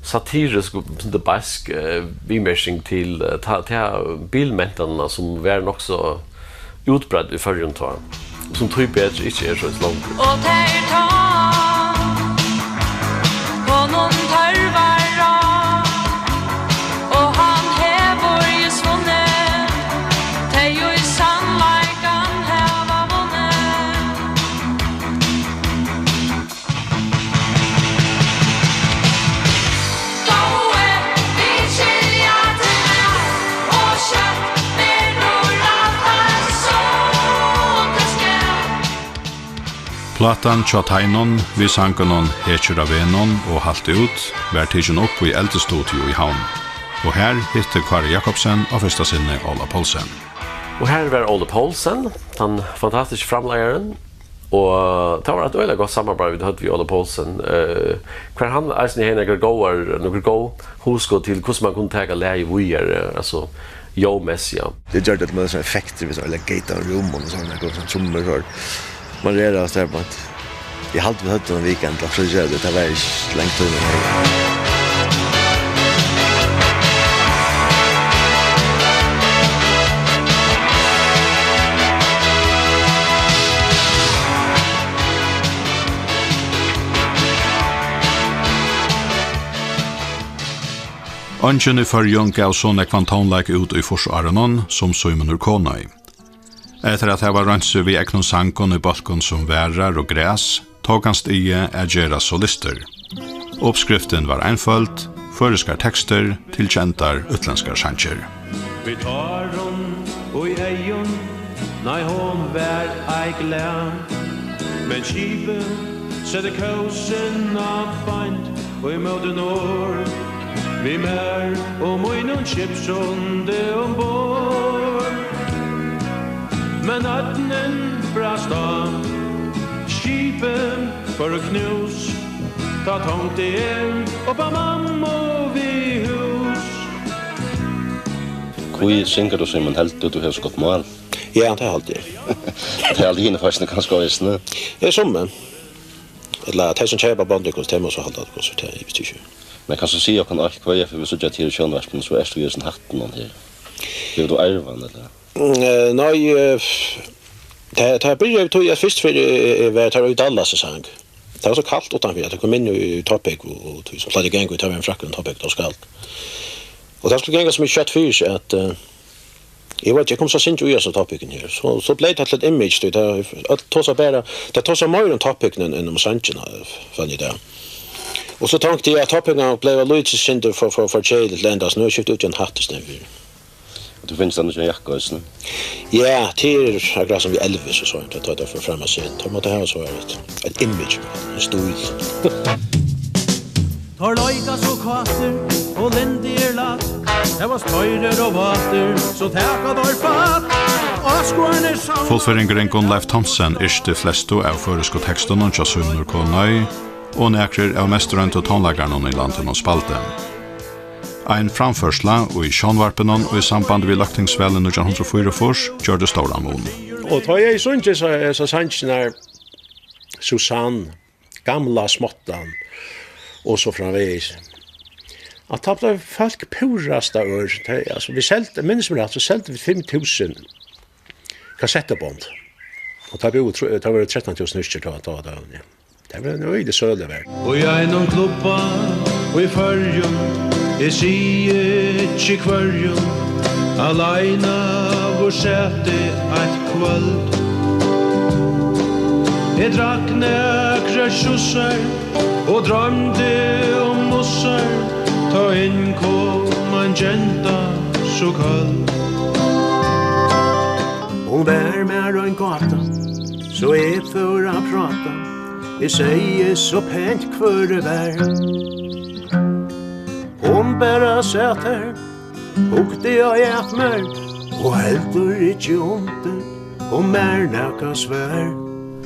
satirisk og eitt sindur beisk, eh, viðmerking til, eh, ta, ta bilmentanina, sum var nokk so útbreidd í Føroyum tá, sum tíbetur ikki er soleiðis longur. Og tað er tá, honum tørvar ráð, og hann hevur júst vunnið, tey í sannleikan hava vunnið. Góði, vit skilja teg væl, og skjótt verður alt, alt sum tað skal. Plátan hjá Teinum við sangunum Hetjur á vegnum og Halt út var tikin upp í Eldstudio í Havn. Og her hitti Kári Jakobsen á fyrsta sinni Óla Poulsen. Og her var Óli Poulsen, tann fantastiski framleiðarin. Og tað var eitt øgiliga gott samarbeið, vit høvdu við Óla Poulsen. Eh, har hann eisini hevði nakrar góðar, nøkur góð hugskot til, hvussu man kundi taka lagið víðari. Altso, Jú, mest, ja. Tað gjørdi, at man hevði sovorðnar effektir við sovorðnum alligator-rúmum og sovorðnum, nakrar sovorðnar trummur, so man reraðist har beint. Eg haldi, vit høvdu eina weekend, og so gjørdi tað, tað var ikki langt undan. Eingin í Føroyum gav so nógvan tónleik út í fýrsárunum sum Símun úr Kunoy. Eftir at hava roynt seg við egnum sangum í bólkum sum Varar og Gras, tók hann stigið at gerast solistur. Uppskriftin var einføld: føroyskar tekstir til kendar útlendskar sangir. Við tárum í eygum, nei, hon var ei glað, men skipið setti kósina beint í móti norð, við mær og mínum skipsundi umborð. Men ódnin brast á, skipið fór í knús, tá tongdi eg upp á mammu við hús. Hví syngur tú, Símun? Heldur tú, tú hevur so gott mál? Ja, tað haldi eg. Tað halda hini fólkini kanska eisini. Ja, summi. Ella tey, sum keypa band, tey mugu so halda, tað er, eg veit ikki. Men kanst tú siga okkum eitt, hvørja ferð vit síggja teg í sjónvarpinum, so ert tú í hesum hattinum her. Hevur tú arvað hann, ella? Mm, eh, nei, eh, tað, tað byrjaði við tí, at fyrst fyri, eh, eh, var tað í Dallas, eg sang. Tað var so kalt uttanfyri, at eg kom inn í, í toppbúgv og, og, og so plagdi eg at ganga í, tað var ein frakkur og toppbúgv, tað var so kalt. Og tað skuldi ganga so mikið skjótt fyri seg, at, eh, eg veit, eg kom so at syngja í hesum toppbúgvum her. So, so bleiv tað til eitt image, tí tað, øll tosa bara, tað tosa meira um toppbúgvin enn, enn um sangin, fann eg tað. Og so tonkti eg, at toppbúgvin bleiv eitt lítið sindur for, for, for keðiligt til enda, so nú havi eg skift út í ein hatt í staðin fyri. Og tú finnst hann ikki ein jakka eisini? Ja, tað er akkurát sum við Elvis og so, tá, tá, tá fór fram á scenen. Tá mátti hava so eitt, eitt image, ein stíl. Teir leika so kátir, og lyndi er lætt. Hevast teirir og vátir, so taka teir fatt. Áskoðararnir sá. Fullføringurin Gunnleif Thomsen yrkti flestu av føroysku tekstunum hjá Símun úr Kunoy, og nakrir av mest royndu tónleikarunum í landinum spældu. Ein framførsla í sjónvarpinum í samband við løgtingsvalið nítjan hundrað og fýraogfýrs gjørdi stóran mun. Og tá eg sungu hesa, hesa sangirnar, Susanne, Gamla smáttan, og so framvegis, at tá bleiv fólk púrasta ør. Tey, altso, vit seldu, minnist meg rætt, so seldu vit fimm túsund kassettubond. Og tá búðu tr-, tá vóru trettan túsund yrkir tá, tá, tá, ja. Tað var ein øgilig søla, var. Og í einum klubba í Føroyum, eg sigi ikki hvørjum, aleina vóru sat eg eitt kvøld. Eg drakk nakrar sjussar og droymdi um mussar, tá inn kom ein genta so køld. Hon var mær ein gáta, so eg fór at práta. Eg segði so pent, hvør eg var. Hon bara sat har, hugdi at mær og heldur ikki undir, kom mær nakað svar.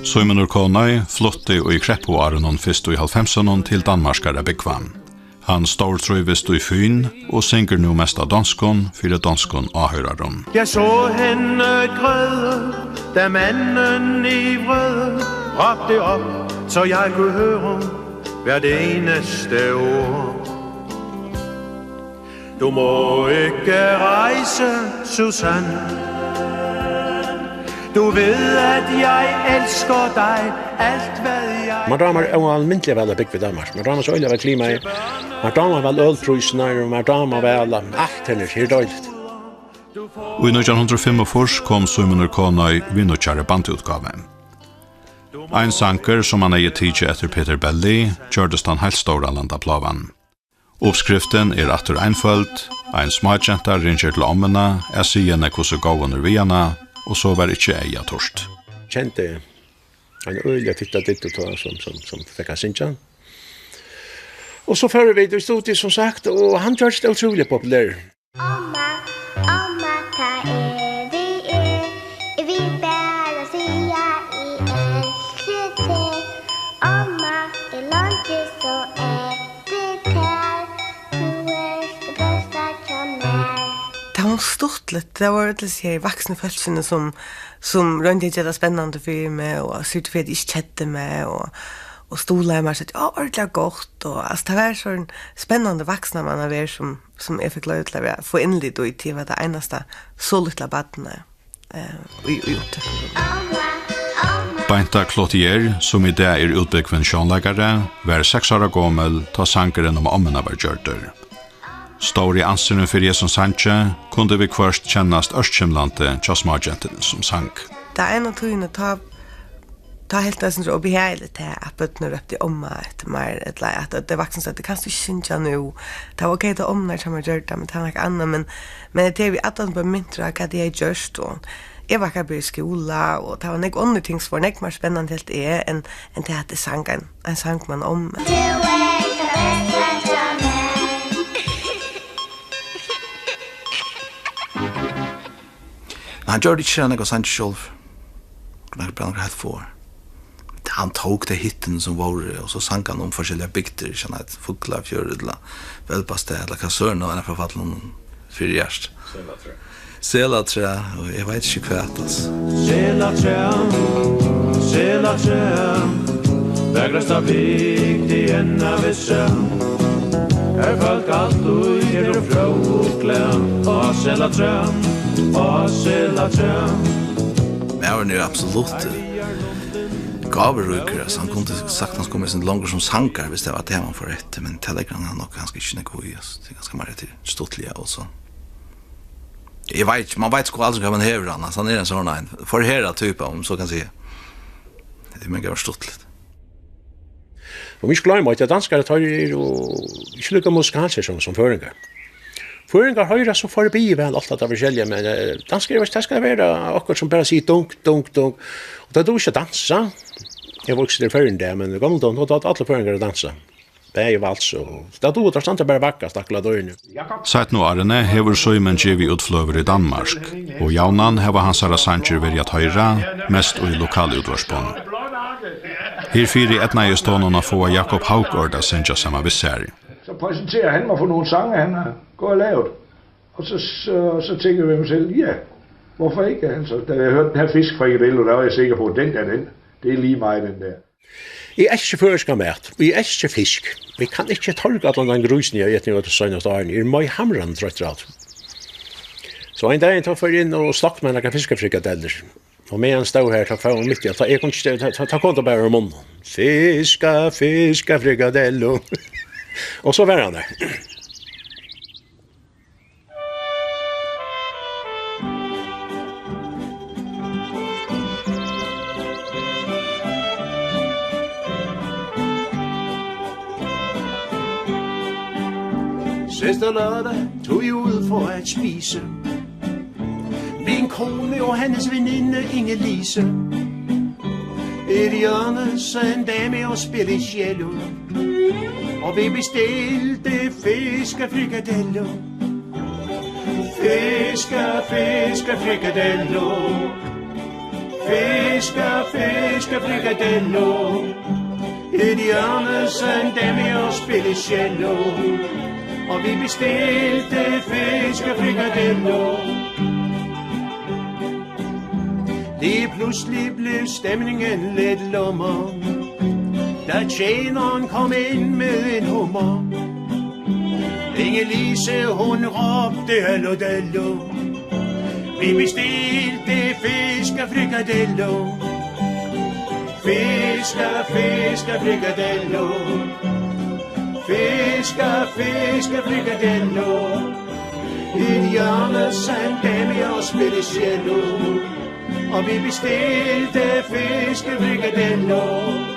Símun úr Kunoy flutti í kreppuárunum fyrst í hálvfemsunum til Danmarkar at búgva. Hann stórtrívist í Fyn og syngur nú mest á donskum fyri donskum áhoyrarum. Jeg så hende græde, da manden i vrede råbte op, så jeg kunne høre hvert eneste ord. Du må ikke rejse, Susanne. Du ved, at jeg elsker dig, alt hvad jeg... Mær dámar óalmindiliga væl at búgva í Danmark. Mær dámar so øgiliga væl klimaið. Mær dámar væl ølprísirnar, og mær dámar væl alt her, her er deiligt. Í nítjan hundrað og fimmogfýrs kom Símun úr Kunoy við nýggjari bandútgávu. Ein sangur, sum hann hevði tikið eftir Peter Belli, gjørdist tann heilt stóra landaplágan. Uppskriftin er aftur einføld. Ein smágenta ringir til ommuna at siga henni, hvussu góð hon er við hana, og so var ikki eygað turt. Kendi ein øgiliga fitta diddu tá, sum, sum, sum fekk at syngja. Og so fóru vit í studio, sum sagt, og hann gjørdist ótrúliga populerur. Omma, omma, hvar eri eg? Eg vil bara siga, eg elski teg. Omma, eg leingi so eftir tær. Tú ert tað besta hjá mær. Tá hon Stuttligt. Tað vóru øll hesi her vaksnu fólkini, sum, sum royndu at gera tað spennandi fyri meg, og syrgdu fyri, at eg ikki keddi meg, og, og stuðlaðu mær, og søgdu: "Á, ordiliga gott." Og, altso, tað var sovorðin spennandi vaksnamannaverð, sum, sum eg fekk loyvi til at vera, fáa innlit í, tí eg var tað einasta so lítla barnið, eh, í, í upptøkurúminum. Beinta Cloutier, sum í dag er útbúgvin sjónleikari, var seks ára gomul, tá sangurin um ommuna var gjørdur. Stóri ansurin fyri hesum sangi kundi viðhvørt kennast ørkymlandi hjá smágentuni, sum sang. Tað eina tíðina, tá, tá helt tað eitt sindur óbehagligt, tað at børnini róptu omma eftir mær, ella at, at tey vaksnu søgdu: "Kanst tú ikki syngja nú?" Tað var ok, tá ommurnar hjá mær gjørdu tað, men tað var nakað annað, men, men tað er við allan bara mintur á, hvat eg hevði gjørt, og eg var akkurát byrjað í skúla, og tað var nógv onnur ting, sum vóru nógv meira spennandi, helt eg, enn, enn tað at eg sang ein, ein sang um eina ommu. Men hann gjørdi ikki sera nógvar sangir sjálvur. Hann bara heilt fór. Hann tók tey hittini sum vóru, og so sang hann um forskelligar bygdir, ikki hann, Fuglafjørð, ella Velbastað, ella hvat søren, og hann er forfallin fyri hjarta. Selatrað, og eg veit ikki hvat, altso. Selatrað, Selatrað, vakrasta bygd í enn av vissa. Her fólk altíð eru frá og glað. Á Selatrað, á Selatrað. Maðurin er absolutt, eh, gávuríkur, altso, hann kundi saktans komið eitt sindur longur sum sangari, viss tað var tað, man fór eftir, men tað leggur hann nokk kanska ikki nógv í, altso. Tað er kanska meira til stuttliga og so. Eg veit ikki, man veit sko aldri, hvat man hevur hann. Altso, hann er ein sovorðin ein forherðað typa, um so kann siga. Tað er mega stuttligt. Og vit skulu gloyma, at danskarar, teir eru ikki líka musikalskir sum, sum føroyingar. Føroyingar hoyra so forbi væl alt tað forskelliga, men, eh, danskarar, eg veit ikki, tað skal vera okkurt sum bara sigur dunk, dunk, dunk. Og tað dugir ikki at dansa. Eg var ikki til Føroyar í dag, men í gamla daga, tá dugdu allir føroyingar at dansa. Bæði vals og, tað dugir, tað standa bara vakrasta akkurát á døgurða. Seinnu árini hevur Símun givið út fløgur í Danmark, og javnan hava hansara sangir verið at hoyra, mest í lokalútvarpinum. Herfyri eydnaðist honum at fáa Jakob Haugaard at syngja saman við sær. Så præsenterer han mig for nogle sange, han har gået og lavet. Og så, så, så tænker jeg ved mig selv, ja, hvorfor ikke? Altså, da jeg hørte den her fiskfrikadelle, der var jeg sikker på, den der, den, det er lige mig, den der. Eg elski føroyskan mat, og eg elski fisk. Og eg kann ikki torga allan tann grísin, eg havi etið nú tey seinastu árini. Eg eri møg hamrandi troyttur av tí. So ein dagin, tá fór eg inn og slakti mær nakrar fiskafrikadellur. Og meðan eg stóð har, tá fór hon mitt í alt. Tá, eg kundi ikki, tá, tá, tá kom tað bara úr munninum. Fiska, fiskafrikadellu. Og so var hann har. Sidste lørdag tog jeg ud for at spise. Min kone og hendes veninde Inge-Lise. Et hjørne, så en dame og spille cello. Og vi bestilte fiskefrikadeller. Fiske, fiskefrikadeller. Fiske, fiskefrikadeller. Et hjørne, så en dame og spille cello. Og vi bestilte fiskefrikadeller. Lige pludselig blev stemningen lidt lummer, da tjeneren kom ind med en hummer. Inge-Lise, hun råbte: "Hallo, dallo." Vi bestilte fiskefrikadeller. Fiske, fiskefrikadeller. Fiske, fiskefrikadeller. Et hjørne, så en dame og spille cello. Og vi bestilte fiskefrikadeller.